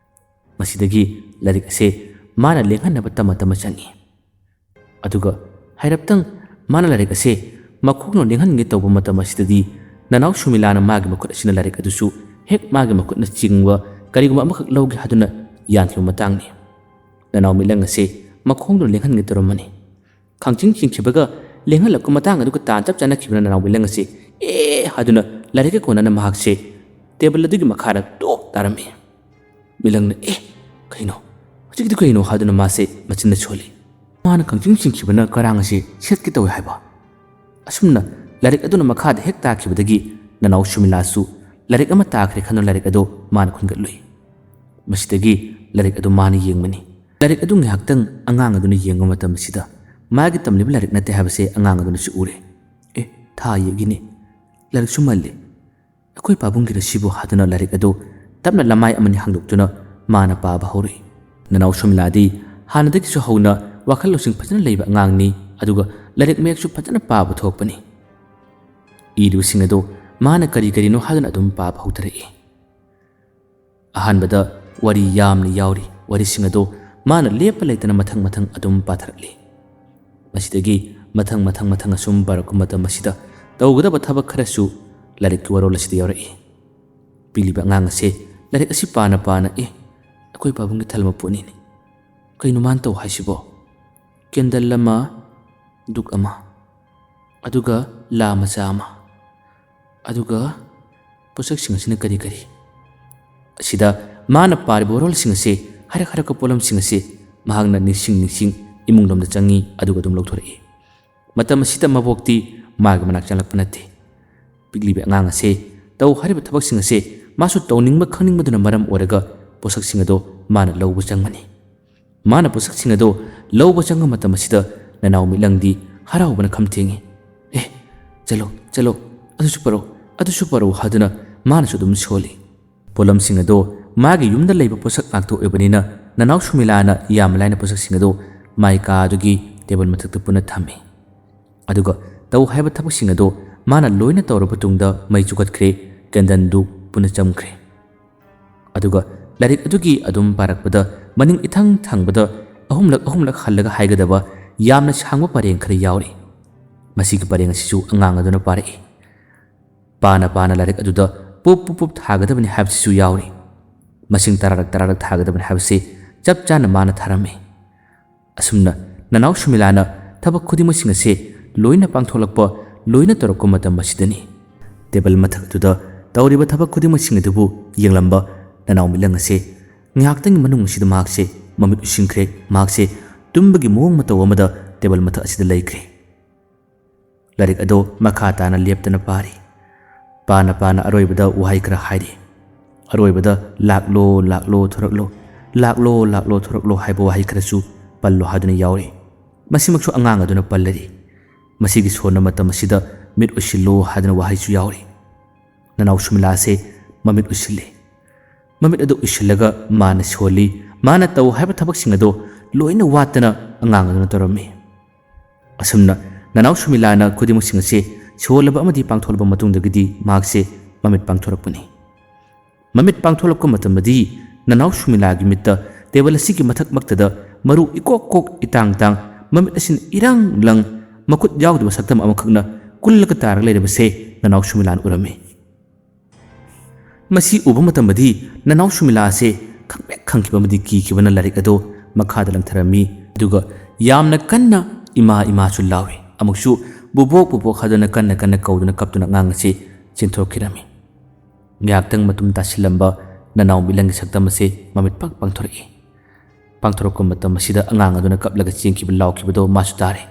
ꯃꯁꯤꯗꯒꯤ ꯂꯥꯏꯔꯤꯛ ꯑꯁꯦ ꯃꯥꯅ ꯂꯦꯡꯍꯟꯅꯕ ꯇꯝꯃ ꯇꯝꯃ ꯆꯪꯏ꯫ ꯑꯗꯨꯒ ꯍꯥꯏꯔꯞꯇꯪ ꯃꯥꯅ ꯂꯥꯏꯔꯤꯛ ꯑꯁꯦ ꯃꯈꯣꯡꯅ ꯂꯦꯡꯍꯟꯒꯦ ꯇꯧꯕ ꯃꯇꯝ ꯑꯁꯤꯗꯗꯤ ꯅꯅꯥꯎ ꯁꯨꯃꯤꯂꯥꯅ ꯃꯥꯒꯤ ꯃꯈꯨꯠ ꯑꯁꯤꯅ ꯂꯥꯏꯔꯤꯛ ꯑꯗꯨꯁꯨ ꯍꯦꯛ ꯃꯥꯒꯤ ꯃꯈꯨꯠꯅ ꯆꯤꯡꯕ ꯀꯔꯤꯒꯨꯝꯕ ꯑꯃꯈꯛ ꯂꯧꯒꯦ ꯍꯥꯏꯗꯨꯅ ꯌꯥꯟꯈꯤꯕ ꯃꯇꯥꯡꯅꯤ꯫ ꯅꯅꯥꯎ ꯃꯤꯠꯂꯪ ꯑꯁꯦ ꯃꯈꯣꯡꯗꯨꯅ ꯂꯦꯡꯍꯟꯒꯦ ꯇꯧꯔꯝꯕꯅꯤ꯫ ꯈꯥꯡꯆꯤꯡ ꯆꯤꯡꯈꯤꯕꯒ ꯂꯦꯡꯍꯜꯂꯛꯄ ꯃꯇꯥꯡ ꯑꯗꯨꯒ ꯇꯥꯟ ꯆꯞ ꯆꯥꯅꯈꯤꯕꯅ ꯅꯅꯥꯎ ꯃꯤꯠꯂꯪ ꯑꯁꯦ "ꯑꯦ" ꯍꯥꯏꯗꯨꯅ ꯂꯥꯏꯔꯤꯛꯀ ꯀꯣꯟꯅꯅ ꯃꯍꯥꯛꯁꯦ ꯇꯦꯕꯜ ꯑꯗꯨꯒꯤ ꯃꯈꯥꯗ ꯇꯣꯛ ꯇꯥꯔꯝꯃꯤ꯫ ꯃꯤꯠꯂꯪꯅ "ꯑꯦ, ꯀꯩꯅꯣ? ꯍꯧꯖꯤꯛꯀꯤꯗꯨ ꯀꯩꯅꯣ?" ꯍꯥꯏꯗꯨꯅ ꯃꯥꯁꯦ ꯃꯆꯤꯟꯗ ꯁꯣꯜꯂꯤ꯫ ꯃꯥꯅ ꯈꯪꯆꯤꯡ ꯆꯤꯡꯈꯤꯕꯅ ꯀꯔꯥꯡ ꯑꯁꯤ ꯁꯦꯠꯀꯦ ꯇꯧꯏ ꯍꯥꯏꯕ꯫ ꯑꯁꯨꯝꯅ ꯂꯥꯏꯔꯤꯛ ꯑꯗꯨꯅ ꯃꯈꯥꯗ ꯍꯦꯛ ꯇꯥꯈꯤꯕꯗꯒꯤ ꯅꯅꯥꯎ ꯁꯨꯃꯤꯂꯥꯁꯨ ꯂꯥꯏꯔꯤꯛ ꯑꯃ ꯇꯥꯈ꯭ꯔꯦ ꯈꯟꯗꯨꯅ ꯂꯥꯏꯔꯤꯛ ꯑꯗꯨ ꯃꯥꯅ ꯈꯨꯟꯒꯠꯂꯨꯏ꯫ ꯃꯁꯤꯗꯒꯤ ꯂꯥꯏꯔꯤꯛ ꯑꯗꯨ ꯃꯥꯅ ꯌꯦꯡꯕꯅꯤ꯫ ꯂꯥꯏꯔꯤꯛ ꯑꯗꯨ ꯉꯥꯏꯍꯥꯛꯇꯪ ꯑꯉꯥꯡ ꯑꯗꯨꯅ ꯌꯦꯡꯕ ꯃꯇꯝ ꯑꯁꯤꯗ ꯃꯥꯒꯤ ꯇꯝꯂꯤꯕ ꯂꯥꯏꯔꯤꯛ ꯅꯠꯇꯦ ꯍꯥꯏꯕꯁꯦ ꯑꯉꯥꯡ ꯑꯗꯨꯅꯁꯨ ꯎꯔꯦ꯫ "ꯑꯦ, ꯊꯥ ꯌꯦꯛꯏꯅꯦ꯫ ꯂꯥꯏꯔꯤꯛꯁꯨ ꯃꯜꯂꯤ꯫ ꯑꯩꯈꯣꯏ ꯄꯥꯕꯨꯡꯒꯤꯔ ꯁꯤꯕꯨ?" ꯍꯥꯏꯗꯨꯅ ꯂꯥꯏꯔꯤꯛ ꯑꯗꯨ ꯇꯞꯅ ꯂꯃꯥꯏ ꯑꯃꯅꯤ ꯍꯥꯡꯗꯣꯛꯇꯨꯅ ꯃꯥꯅ ꯄꯥꯕ ꯍꯧꯔꯛꯏ꯫ ꯅꯅꯥꯎ ꯁꯨꯃꯤꯂꯥꯗꯤ ꯍꯥꯟꯅꯗꯒꯤꯁꯨ ꯍꯧꯅ ꯋꯥꯈꯜ ꯂꯧꯁꯤꯡ ꯐꯖꯅ ꯂꯩꯕ ꯑꯉꯥꯡꯅꯤ, ꯑꯗꯨꯒ ꯂꯥꯏꯔꯤꯛ ꯃꯌꯦꯛꯁꯨ ꯐꯖꯅ ꯄꯥꯕ ꯊꯣꯛꯄꯅꯤ꯫ ꯏꯔꯤꯕꯁꯤꯡ ꯑꯗꯨ ꯃꯥꯅ ꯀꯔꯤ ꯀꯔꯤꯅꯣ ꯍꯥꯏꯗꯨꯅ ꯑꯗꯨꯝ ꯄꯥꯕ ꯍꯧꯊꯔꯛꯏ꯫ ꯑꯍꯥꯟꯕꯗ ꯋꯥꯔꯤ ꯌꯥꯝꯅ ꯌꯥꯎꯔꯤ꯫ ꯋꯥꯔꯤꯁꯤꯡ ꯑꯗꯨ ꯃꯥꯅ ꯂꯦꯞꯄ ꯂꯩꯇꯅ ꯃꯊꯪ ꯃꯊꯪ ꯑꯗꯨꯝ ꯄꯥꯊꯔꯛꯂꯤ꯫ ꯃꯁꯤꯗꯒꯤ ꯃꯊꯪ ꯃꯊꯪ ꯃꯊꯪ ꯑꯁꯨꯝ ꯄꯥꯔꯛꯄ ꯃꯇꯝ ꯑꯁꯤꯗ ꯇꯧꯒꯗꯕ ꯊꯕꯛ ꯈꯔꯁꯨ ꯂꯥꯏꯔꯤꯛꯀꯤ ꯋꯥꯔꯣꯜ ꯑꯁꯤꯗ ꯌꯥꯎꯔꯛꯏ꯫ ꯄꯤꯛꯂꯤꯕ ꯑꯉꯥꯡ ꯑꯁꯦ ꯂꯥꯏꯔꯤꯛ ꯑꯁꯤ ꯄꯥꯅ ꯄꯥꯅ, "ꯑꯦ, ꯑꯩꯈꯣꯏ ꯄꯥꯕꯨꯡꯒꯤ ꯊꯜ ꯃꯄꯣꯠꯅꯤꯅꯦ꯫ ꯀꯩꯅꯣ ꯃꯥꯅ ꯇꯧ ꯍꯥꯏꯁꯤꯕꯣ? ꯀꯦꯟꯗꯜ ꯑꯃ, ꯗꯨꯛ ꯑꯃ, ꯑꯗꯨꯒ ꯂꯥ ꯃꯆꯥ ꯑꯃ, ꯑꯗꯨꯒ ꯄꯣꯠꯁꯛꯁꯤꯡ ꯑꯁꯤꯅ ꯀꯔꯤ ꯀꯔꯤ?" ꯑꯁꯤꯗ ꯃꯥꯅ ꯄꯥꯔꯤꯕ ꯋꯥꯔꯣꯜꯁꯤꯡ ꯑꯁꯤ, ꯍꯥꯏꯔꯛ ꯍꯥꯏꯔꯛꯄ ꯄꯣꯠꯂꯝꯁꯤꯡ ꯑꯁꯤ ꯃꯍꯥꯛꯅ ꯅꯤꯡꯁꯤꯡ ꯅꯤꯡꯁꯤꯡ ꯏꯃꯨꯡꯂꯣꯝꯗ ꯆꯪꯉꯤ, ꯑꯗꯨꯒ ꯑꯗꯨꯝ ꯂꯧꯊꯣꯔꯛꯏ꯫ ꯃꯇꯝ ꯑꯁꯤꯗ ꯃꯕꯣꯛꯇꯤ ꯃꯥꯒꯤ ꯃꯅꯥꯛ ꯆꯪꯂꯛꯄ ꯅꯠꯇꯦ꯫ ꯄꯤꯛꯂꯤꯕ ꯑꯉꯥꯡ ꯑꯁꯦ ꯇꯧ ꯍꯥꯏꯔꯤꯕ ꯊꯕꯛꯁꯤꯡ ꯑꯁꯦ ꯃꯥꯁꯨ ꯇꯧꯅꯤꯡꯕ ꯈꯪꯅꯤꯡꯕꯗꯨꯅ ꯃꯔꯝ ꯑꯣꯏꯔꯒ ꯄꯣꯠꯁꯛꯁꯤꯡ ꯑꯗꯣ ꯃꯥꯅ ꯂꯧꯕ ꯆꯪꯕꯅꯤ꯫ ꯃꯥꯅ ꯄꯣꯠꯁꯛꯁꯤꯡ ꯑꯗꯣ ꯂꯧꯕ ꯆꯪꯕ ꯃꯇꯝ ꯑꯁꯤꯗ ꯅꯅꯥꯎ ꯃꯤꯠꯂꯪꯗꯤ ꯍꯔꯥꯎꯕꯅ ꯈꯝ ꯊꯦꯡꯏ꯫ "ꯑꯦ, ꯆꯠꯂꯣ, ꯆꯠꯂꯣ, ꯑꯗꯨꯁꯨ ꯄꯔꯛꯑꯣ, ꯑꯗꯨꯁꯨ ꯄꯔꯛꯑꯣ" ꯍꯥꯏꯗꯨꯅ ꯃꯥꯅꯁꯨ ꯑꯗꯨꯝ ꯁꯣꯜꯂꯤ꯫ ꯄꯣꯠꯂꯝꯁꯤꯡ ꯑꯗꯣ ꯃꯥꯒꯤ ꯌꯨꯝꯗ ꯂꯩꯕ ꯄꯣꯠꯁꯛ ꯉꯥꯛꯇ ꯑꯣꯏꯕꯅꯤꯅ ꯅꯅꯥꯎ ꯁꯨꯃꯤꯂꯥꯅ ꯌꯥꯝꯅ ꯂꯥꯏꯅ ꯄꯣꯠꯁꯛꯁꯤꯡ ꯑꯗꯣ ꯃꯥꯏ ꯀꯥ ꯑꯗꯨꯒꯤ ꯇꯦꯕꯜ ꯃꯊꯛꯇ ꯄꯨꯟꯅ ꯊꯝꯃꯤ꯫ ꯑꯗꯨꯒ ꯇꯧ ꯍꯥꯏꯕ ꯊꯕꯛꯁꯤꯡ ꯑꯗꯣ ꯃꯥꯅ ꯂꯣꯏꯅ ꯇꯧꯔꯕ ꯇꯨꯡꯗ ꯃꯩ ꯆꯨꯈꯠꯈ꯭ꯔꯦ, ꯀꯦꯟꯗꯜꯗꯨ ꯄꯨꯟꯅ ꯆꯝꯈ꯭ꯔꯦ꯫ ꯑꯗꯨꯒ ꯂꯥꯏꯔꯤꯛ ꯑꯗꯨꯒꯤ ꯑꯗꯨꯝ ꯄꯥꯔꯛꯄꯗ ꯃꯅꯤꯡ ꯏꯊꯪ ꯊꯪꯕꯗ ꯑꯍꯨꯝꯂꯛ ꯑꯍꯨꯝꯂꯛ ꯍꯜꯂꯒ ꯍꯥꯏꯒꯗꯕ ꯌꯥꯝꯅ ꯁꯥꯡꯕ ꯄꯔꯦꯡ ꯈꯔ ꯌꯥꯎꯔꯤ꯫ ꯃꯁꯤꯒꯤ ꯄꯔꯦꯡ ꯑꯁꯤꯁꯨ ꯑꯉꯥꯡ ꯑꯗꯨꯅ ꯄꯥꯔꯛꯏ꯫ ꯄꯥꯅ ꯄꯥꯅ ꯂꯥꯏꯔꯤꯛ ꯑꯗꯨꯗ ꯄꯨꯞ ꯄꯨꯞ ꯄꯨꯞ ꯊꯥꯒꯗꯕꯅꯤ ꯍꯥꯏꯕꯁꯤꯁꯨ ꯌꯥꯎꯔꯤ꯫ ꯃꯁꯤꯡ ꯇꯔꯥꯔꯛ ꯇꯔꯥꯔꯛ ꯊꯥꯒꯗꯕꯅꯤ ꯍꯥꯏꯕꯁꯤ ꯆꯞ ꯆꯥꯅ ꯃꯥꯅ ꯊꯥꯔꯝꯃꯤ꯫ ꯑꯁꯨꯝꯅ ꯅꯅꯥꯎ ꯁꯨꯃꯤꯂꯥꯅ ꯊꯕꯛ ꯈꯨꯗꯤꯡꯃꯛꯁꯤꯡ ꯑꯁꯦ ꯂꯣꯏꯅ ꯄꯥꯡꯊꯣꯛꯂꯛꯄ, ꯂꯣꯏꯅ ꯇꯧꯔꯛꯄ ꯃꯇꯝ ꯑꯁꯤꯗꯅꯤ꯫ ꯇꯦꯕꯜ ꯃꯊꯛ ꯑꯗꯨꯗ ꯇꯧꯔꯤꯕ ꯊꯕꯛ ꯈꯨꯗꯤꯡꯃꯛꯁꯤꯡ ꯑꯗꯨꯕꯨ ꯌꯦꯡꯂꯝꯕ ꯅꯅꯥꯎ ꯃꯤꯠꯂꯪ ꯑꯁꯦ ꯉꯥꯏꯍꯥꯛꯇꯪꯒꯤ ꯃꯅꯨꯡ ꯑꯁꯤꯗ ꯃꯍꯥꯛꯁꯦ ꯃꯃꯤꯠ ꯎꯏꯁꯤꯟꯈ꯭ꯔꯦ꯫ ꯃꯍꯥꯛꯁꯦ ꯇꯨꯝꯕꯒꯤ ꯃꯑꯣꯡ ꯃꯇꯧ ꯑꯃꯗ ꯇꯦꯕꯜ ꯃꯊꯛ ꯑꯁꯤꯗ ꯂꯩꯈ꯭ꯔꯦ꯫ ꯂꯥꯏꯔꯤꯛ ꯑꯗꯣ ꯃꯈꯥ ꯇꯥꯅ ꯂꯦꯞꯇꯅ ꯄꯥꯔꯤ꯫ ꯄꯥꯅ ꯄꯥꯅ ꯑꯔꯣꯏꯕꯗ ꯋꯥꯍꯩ ꯈꯔ ꯍꯥꯏꯔꯤ꯫ ꯑꯔꯣꯏꯕꯗ "ꯂꯥꯛꯂꯣ, ꯂꯥꯛꯂꯣ, ꯊꯣꯔꯛꯂꯣ, ꯂꯥꯛꯂꯣ, ꯂꯥꯛꯂꯣ, ꯊꯣꯔꯛꯂꯣ" ꯍꯥꯏꯕ ꯋꯥꯍꯩ ꯈꯔꯁꯨ "ꯄꯜꯂꯣ" ꯍꯥꯏꯗꯨꯅ ꯌꯥꯎꯔꯤ꯫ ꯃꯁꯤꯃꯛꯁꯨ ꯑꯉꯥꯡ ꯑꯗꯨꯅ ꯄꯜꯂꯔꯤ꯫ ꯃꯁꯤꯒꯤ ꯁꯣꯟꯕ ꯃꯇꯝ ꯑꯁꯤꯗ "ꯃꯤꯠ ꯎꯏꯁꯤꯜꯂꯣ" ꯍꯥꯏꯗꯨꯅ ꯋꯥꯍꯩꯁꯨ ꯌꯥꯎꯔꯤ꯫ ꯅꯅꯥꯎ ꯁꯨꯃꯤꯂꯥ ꯑꯁꯦ ꯃꯃꯤꯠ ꯎꯏꯁꯤꯜꯂꯤ꯫ ꯃꯃꯤꯠ ꯑꯗꯨ ꯎꯏꯁꯤꯜꯂꯒ ꯃꯥꯅ ꯁꯣꯜꯂꯤ꯫ ꯃꯥꯅ ꯇꯧ ꯍꯥꯏꯕ ꯊꯕꯛꯁꯤꯡ ꯑꯗꯨ ꯂꯣꯏꯅ ꯋꯥꯠꯇꯅ ꯑꯉꯥꯡ ꯑꯗꯨꯅ ꯇꯧꯔꯝꯃꯤ꯫ ꯑꯁꯨꯝꯅ ꯅꯅꯥꯎ ꯁꯨꯃꯤꯂꯥꯅ ꯈꯨꯗꯤꯡꯃꯛꯁꯤꯡ ꯑꯁꯤ ꯁꯣꯜꯂꯕ ꯑꯃꯗꯤ ꯄꯥꯡꯊꯣꯛꯂꯕ ꯃꯇꯨꯡꯗꯒꯤꯗꯤ ꯃꯍꯥꯛꯁꯦ ꯃꯃꯤꯠ ꯄꯥꯡꯊꯣꯔꯛꯄꯅꯤ꯫ ꯃꯃꯤꯠ ꯄꯥꯡꯊꯣꯛꯂꯛꯄ ꯃꯇꯝꯗꯗꯤ ꯅꯅꯥꯎ ꯁꯨꯃꯤꯂꯥꯒꯤ ꯃꯤꯠꯇ ꯇꯦꯕꯜ ꯑꯁꯤꯒꯤ ꯃꯊꯛꯃꯛꯇꯗ ꯃꯔꯨ ꯏꯀꯣꯛ ꯀꯣꯛ ꯏꯇꯥꯡ ꯇꯥꯡ, ꯃꯃꯤꯠ ꯑꯁꯤꯅ ꯏꯔꯪ ꯂꯪ, ꯃꯈꯨꯠ ꯌꯥꯎꯗꯕ ꯁꯛꯇꯝ ꯑꯃꯈꯛꯅ ꯀꯨꯜꯂꯒ ꯇꯥꯔꯒ ꯂꯩꯔꯕꯁꯦ ꯅꯅꯥꯎ ꯁꯨꯃꯤꯂꯥꯅ ꯎꯔꯝꯃꯤ꯫ ꯃꯁꯤ ꯎꯕ ꯃꯇꯝꯗꯗꯤ ꯅꯅꯥꯎ ꯁꯨꯃꯤꯂꯥ ꯑꯁꯦ ꯈꯪꯄ꯭ꯔꯦꯛ ꯈꯪꯈꯤꯕ ꯑꯃꯗꯤ ꯀꯤꯈꯤꯕꯅ ꯂꯥꯏꯔꯤꯛ ꯑꯗꯨ ꯃꯈꯥꯗ ꯂꯪꯊꯔꯝꯃꯤ꯫ ꯑꯗꯨꯒ ꯌꯥꯝꯅ ꯀꯟꯅ "ꯏꯃꯥ, ꯏꯃꯥꯁꯨ" ꯂꯥꯎꯏ꯫ ꯑꯃꯨꯛꯁꯨ "ꯕꯨꯕꯣꯛ, ꯕꯨꯕꯣꯛ" ꯍꯥꯏꯗꯨꯅ ꯀꯟꯅ ꯀꯟꯅ ꯀꯧꯗꯨꯅ ꯀꯞꯇꯨꯅ ꯑꯉꯥꯡ ꯑꯁꯤ ꯆꯦꯟꯊꯣꯛꯈꯤꯔꯝꯃꯤ꯫ ꯉꯥꯏꯍꯥꯛꯇꯪ ꯃꯇꯨꯡ ꯇꯥꯁꯤꯜꯂꯝꯕ ꯅꯅꯥꯎ ꯃꯤꯠꯂꯪꯒꯤ ꯁꯛꯇꯝ ꯑꯁꯤ ꯃꯃꯤꯠ ꯄꯥꯛ ꯄꯥꯡꯊꯣꯔꯛꯏ꯫ ꯄꯥꯡꯊꯣꯔꯛꯄ ꯃꯇꯝ ꯑꯁꯤꯗ ꯑꯉꯥꯡ ꯑꯗꯨꯅ ꯀꯞꯂꯒ ꯆꯦꯟꯈꯤꯕ ꯂꯥꯎꯈꯤꯕꯗꯣ ꯃꯥꯁꯨ ꯇꯥꯔꯦ꯫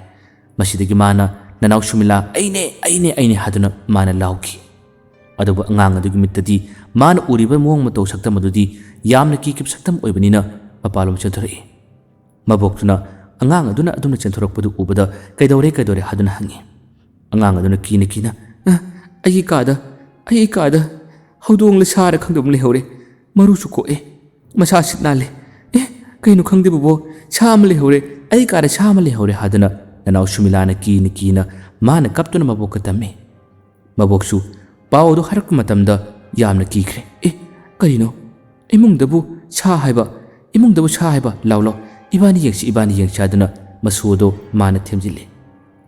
ꯃꯁꯤꯗꯒꯤ ꯃꯥꯅ "ꯅꯅꯥꯎ ꯁꯨꯃꯤꯂꯥ, ꯑꯩꯅꯦ, ꯑꯩꯅꯦ, ꯑꯩꯅꯦ" ꯍꯥꯏꯗꯨꯅ ꯃꯥꯅ ꯂꯥꯎꯈꯤ꯫ ꯑꯗꯨꯕꯨ ꯑꯉꯥꯡ ꯑꯗꯨꯒꯤ ꯃꯤꯠꯇꯗꯤ ꯃꯥꯅ ꯎꯔꯤꯕ ꯃꯑꯣꯡ ꯃꯇꯧ ꯁꯛꯇꯝ ꯑꯗꯨꯗꯤ ꯌꯥꯝꯅ ꯀꯤꯈꯤꯕ ꯁꯛꯇꯝ ꯑꯣꯏꯕꯅꯤꯅ ꯃꯄꯥꯟꯂꯣꯝ ꯆꯦꯟꯊꯣꯔꯛꯏ꯫ ꯃꯕꯣꯛꯇꯨꯅ ꯑꯉꯥꯡ ꯑꯗꯨꯅ ꯑꯗꯨꯝꯅ ꯆꯦꯟꯊꯣꯔꯛꯄꯗꯨ ꯎꯕꯗ "ꯀꯩꯗꯧꯔꯦ, ꯀꯩꯗꯧꯔꯦ?" ꯍꯥꯏꯗꯨꯅ ꯍꯪꯉꯤ꯫ ꯑꯉꯥꯡ ꯑꯗꯨꯅ ꯀꯤꯅ ꯀꯤꯅ "ꯑ, ꯑꯩꯒꯤ ꯀꯥꯗ, ꯑꯩꯒꯤ ꯀꯥꯗ ꯍꯧꯗꯣꯡꯂ ꯁꯥꯔ ꯈꯪꯗꯕ ꯑꯃ ꯂꯩꯍꯧꯔꯦ꯫ ꯃꯔꯨꯁꯨ ꯀꯣꯛꯑꯦ꯫ ꯃꯁꯥ ꯁꯤꯠ ꯅꯥꯜꯂꯦ꯫ ꯑꯦ, ꯀꯩꯅꯣ ꯈꯪꯗꯦ ꯕꯣꯕꯣ, ꯁꯥ ꯑꯃ ꯂꯩꯍꯧꯔꯦ꯫ ꯑꯩ ꯀꯥꯗ ꯁꯥ ꯑꯃ ꯂꯩꯍꯧꯔꯦ" ꯍꯥꯏꯗꯨꯅ ꯅꯅꯥꯎ ꯁꯨꯃꯤꯂꯥꯅ ꯀꯤꯅ ꯀꯤꯅ ꯃꯥꯅ ꯀꯞꯇꯨꯅ ꯃꯕꯣꯛꯀ ꯇꯝꯃꯤ꯫ ꯃꯕꯣꯛꯁꯨ ꯄꯥꯎ ꯑꯗꯨ ꯍꯥꯏꯔꯛꯄ ꯃꯇꯝꯗ ꯌꯥꯝꯅ ꯀꯤꯈ꯭ꯔꯦ꯫ "ꯑꯦ, ꯀꯔꯤꯅꯣ? ꯏꯃꯨꯡꯗꯕꯨ ꯁꯥ ꯍꯥꯏꯕ, ꯏꯃꯨꯡꯗꯕꯨ ꯁꯥ ꯍꯥꯏꯕ? ꯂꯥꯎ, ꯂꯥꯎ, ꯏꯕꯥꯅꯤ ꯌꯦꯡꯁꯤ, ꯏꯕꯥꯅꯤ ꯌꯦꯡꯁꯤ" ꯍꯥꯏꯗꯨꯅ ꯃꯁꯨ ꯑꯗꯨ ꯃꯥꯅ ꯊꯦꯝꯖꯤꯜꯂꯤ꯫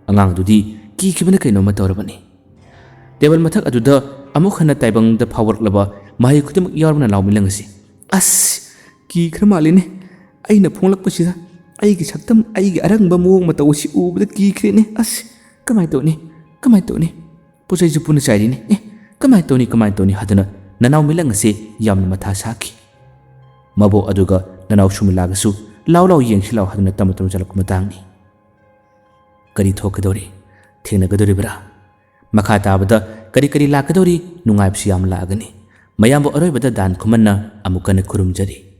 ꯑꯉꯥꯡꯗꯨꯗꯤ ꯀꯤꯈꯤꯕꯅ ꯀꯩꯅꯣꯝꯃ ꯇꯧꯔꯕꯅꯤ꯫ ꯇꯦꯕꯜ ꯃꯊꯛ ꯑꯗꯨꯗ ꯑꯃꯨꯛ ꯍꯟꯅ ꯇꯥꯏꯕꯪꯗ ꯐꯥꯎꯔꯛꯂꯕ ꯃꯍꯩ ꯈꯨꯗꯤꯡꯃꯛ ꯌꯥꯎꯔꯕ ꯅꯅꯥꯎ ꯃꯤꯠꯂꯪ ꯑꯁꯤ, "ꯑꯁ, ꯀꯤꯈ꯭ꯔ ꯃꯥꯜꯂꯤꯅꯦ꯫ ꯑꯩꯅ ꯐꯣꯡꯂꯛꯄꯁꯤꯗ ꯑꯩꯒꯤ ꯁꯛꯇꯝ, ꯑꯩꯒꯤ ꯑꯔꯪꯕ ꯃꯑꯣꯡ ꯃꯇꯧ ꯑꯁꯤ ꯎꯕꯗ ꯀꯤꯈ꯭ꯔꯦꯅꯦ꯫ ꯑꯁ, ꯀꯃꯥꯏꯅ ꯇꯧꯅꯤ? ꯀꯃꯥꯏꯅ ꯇꯧꯅꯤ? ꯄꯣꯠ ꯆꯩꯁꯨ ꯄꯨꯟꯅ ꯆꯥꯏꯔꯤꯅꯦ꯫ ꯑꯦ, ꯀꯃꯥꯏꯅ ꯇꯧꯅꯤ? ꯀꯃꯥꯏꯅ ꯇꯧꯅꯤ?" ꯍꯥꯏꯗꯨꯅ ꯅꯅꯥꯎ ꯃꯤꯠꯂꯪ ꯑꯁꯤ ꯌꯥꯝꯅ ꯃꯊꯥ ꯁꯥꯈꯤ꯫ ꯃꯕꯣꯛ ꯑꯗꯨꯒ ꯅꯅꯥꯎ ꯁꯨꯃꯤꯂꯥꯒꯁꯨ "ꯂꯥꯎ, ꯂꯥꯎ, ꯌꯦꯡꯁꯤ ꯂꯥꯎ" ꯍꯥꯏꯗꯨꯅ ꯇꯞꯅ ꯇꯞꯅ ꯆꯠꯂꯛꯄ ꯃꯇꯥꯡꯅꯤ꯫ ꯀꯔꯤ ꯊꯣꯛꯀꯗꯧꯔꯤ? ꯊꯦꯡꯅꯒꯗꯧꯔꯤꯕ꯭ꯔꯥ? ꯃꯈꯥ ꯇꯥꯕꯗ ꯀꯔꯤ ꯀꯔꯤ ꯂꯥꯛꯀꯗꯧꯔꯤ? ꯅꯨꯡꯉꯥꯏꯕꯁꯨ ꯌꯥꯝ ꯂꯥꯛꯑꯒꯅꯤ꯫ ꯃꯌꯥꯝꯕꯨ ꯑꯔꯣꯏꯕꯗ ꯗꯥꯟ ꯈꯨꯃꯟꯅ ꯑꯃꯨꯛ ꯍꯟꯅ ꯈꯨꯔꯨꯝꯖꯔꯤ꯫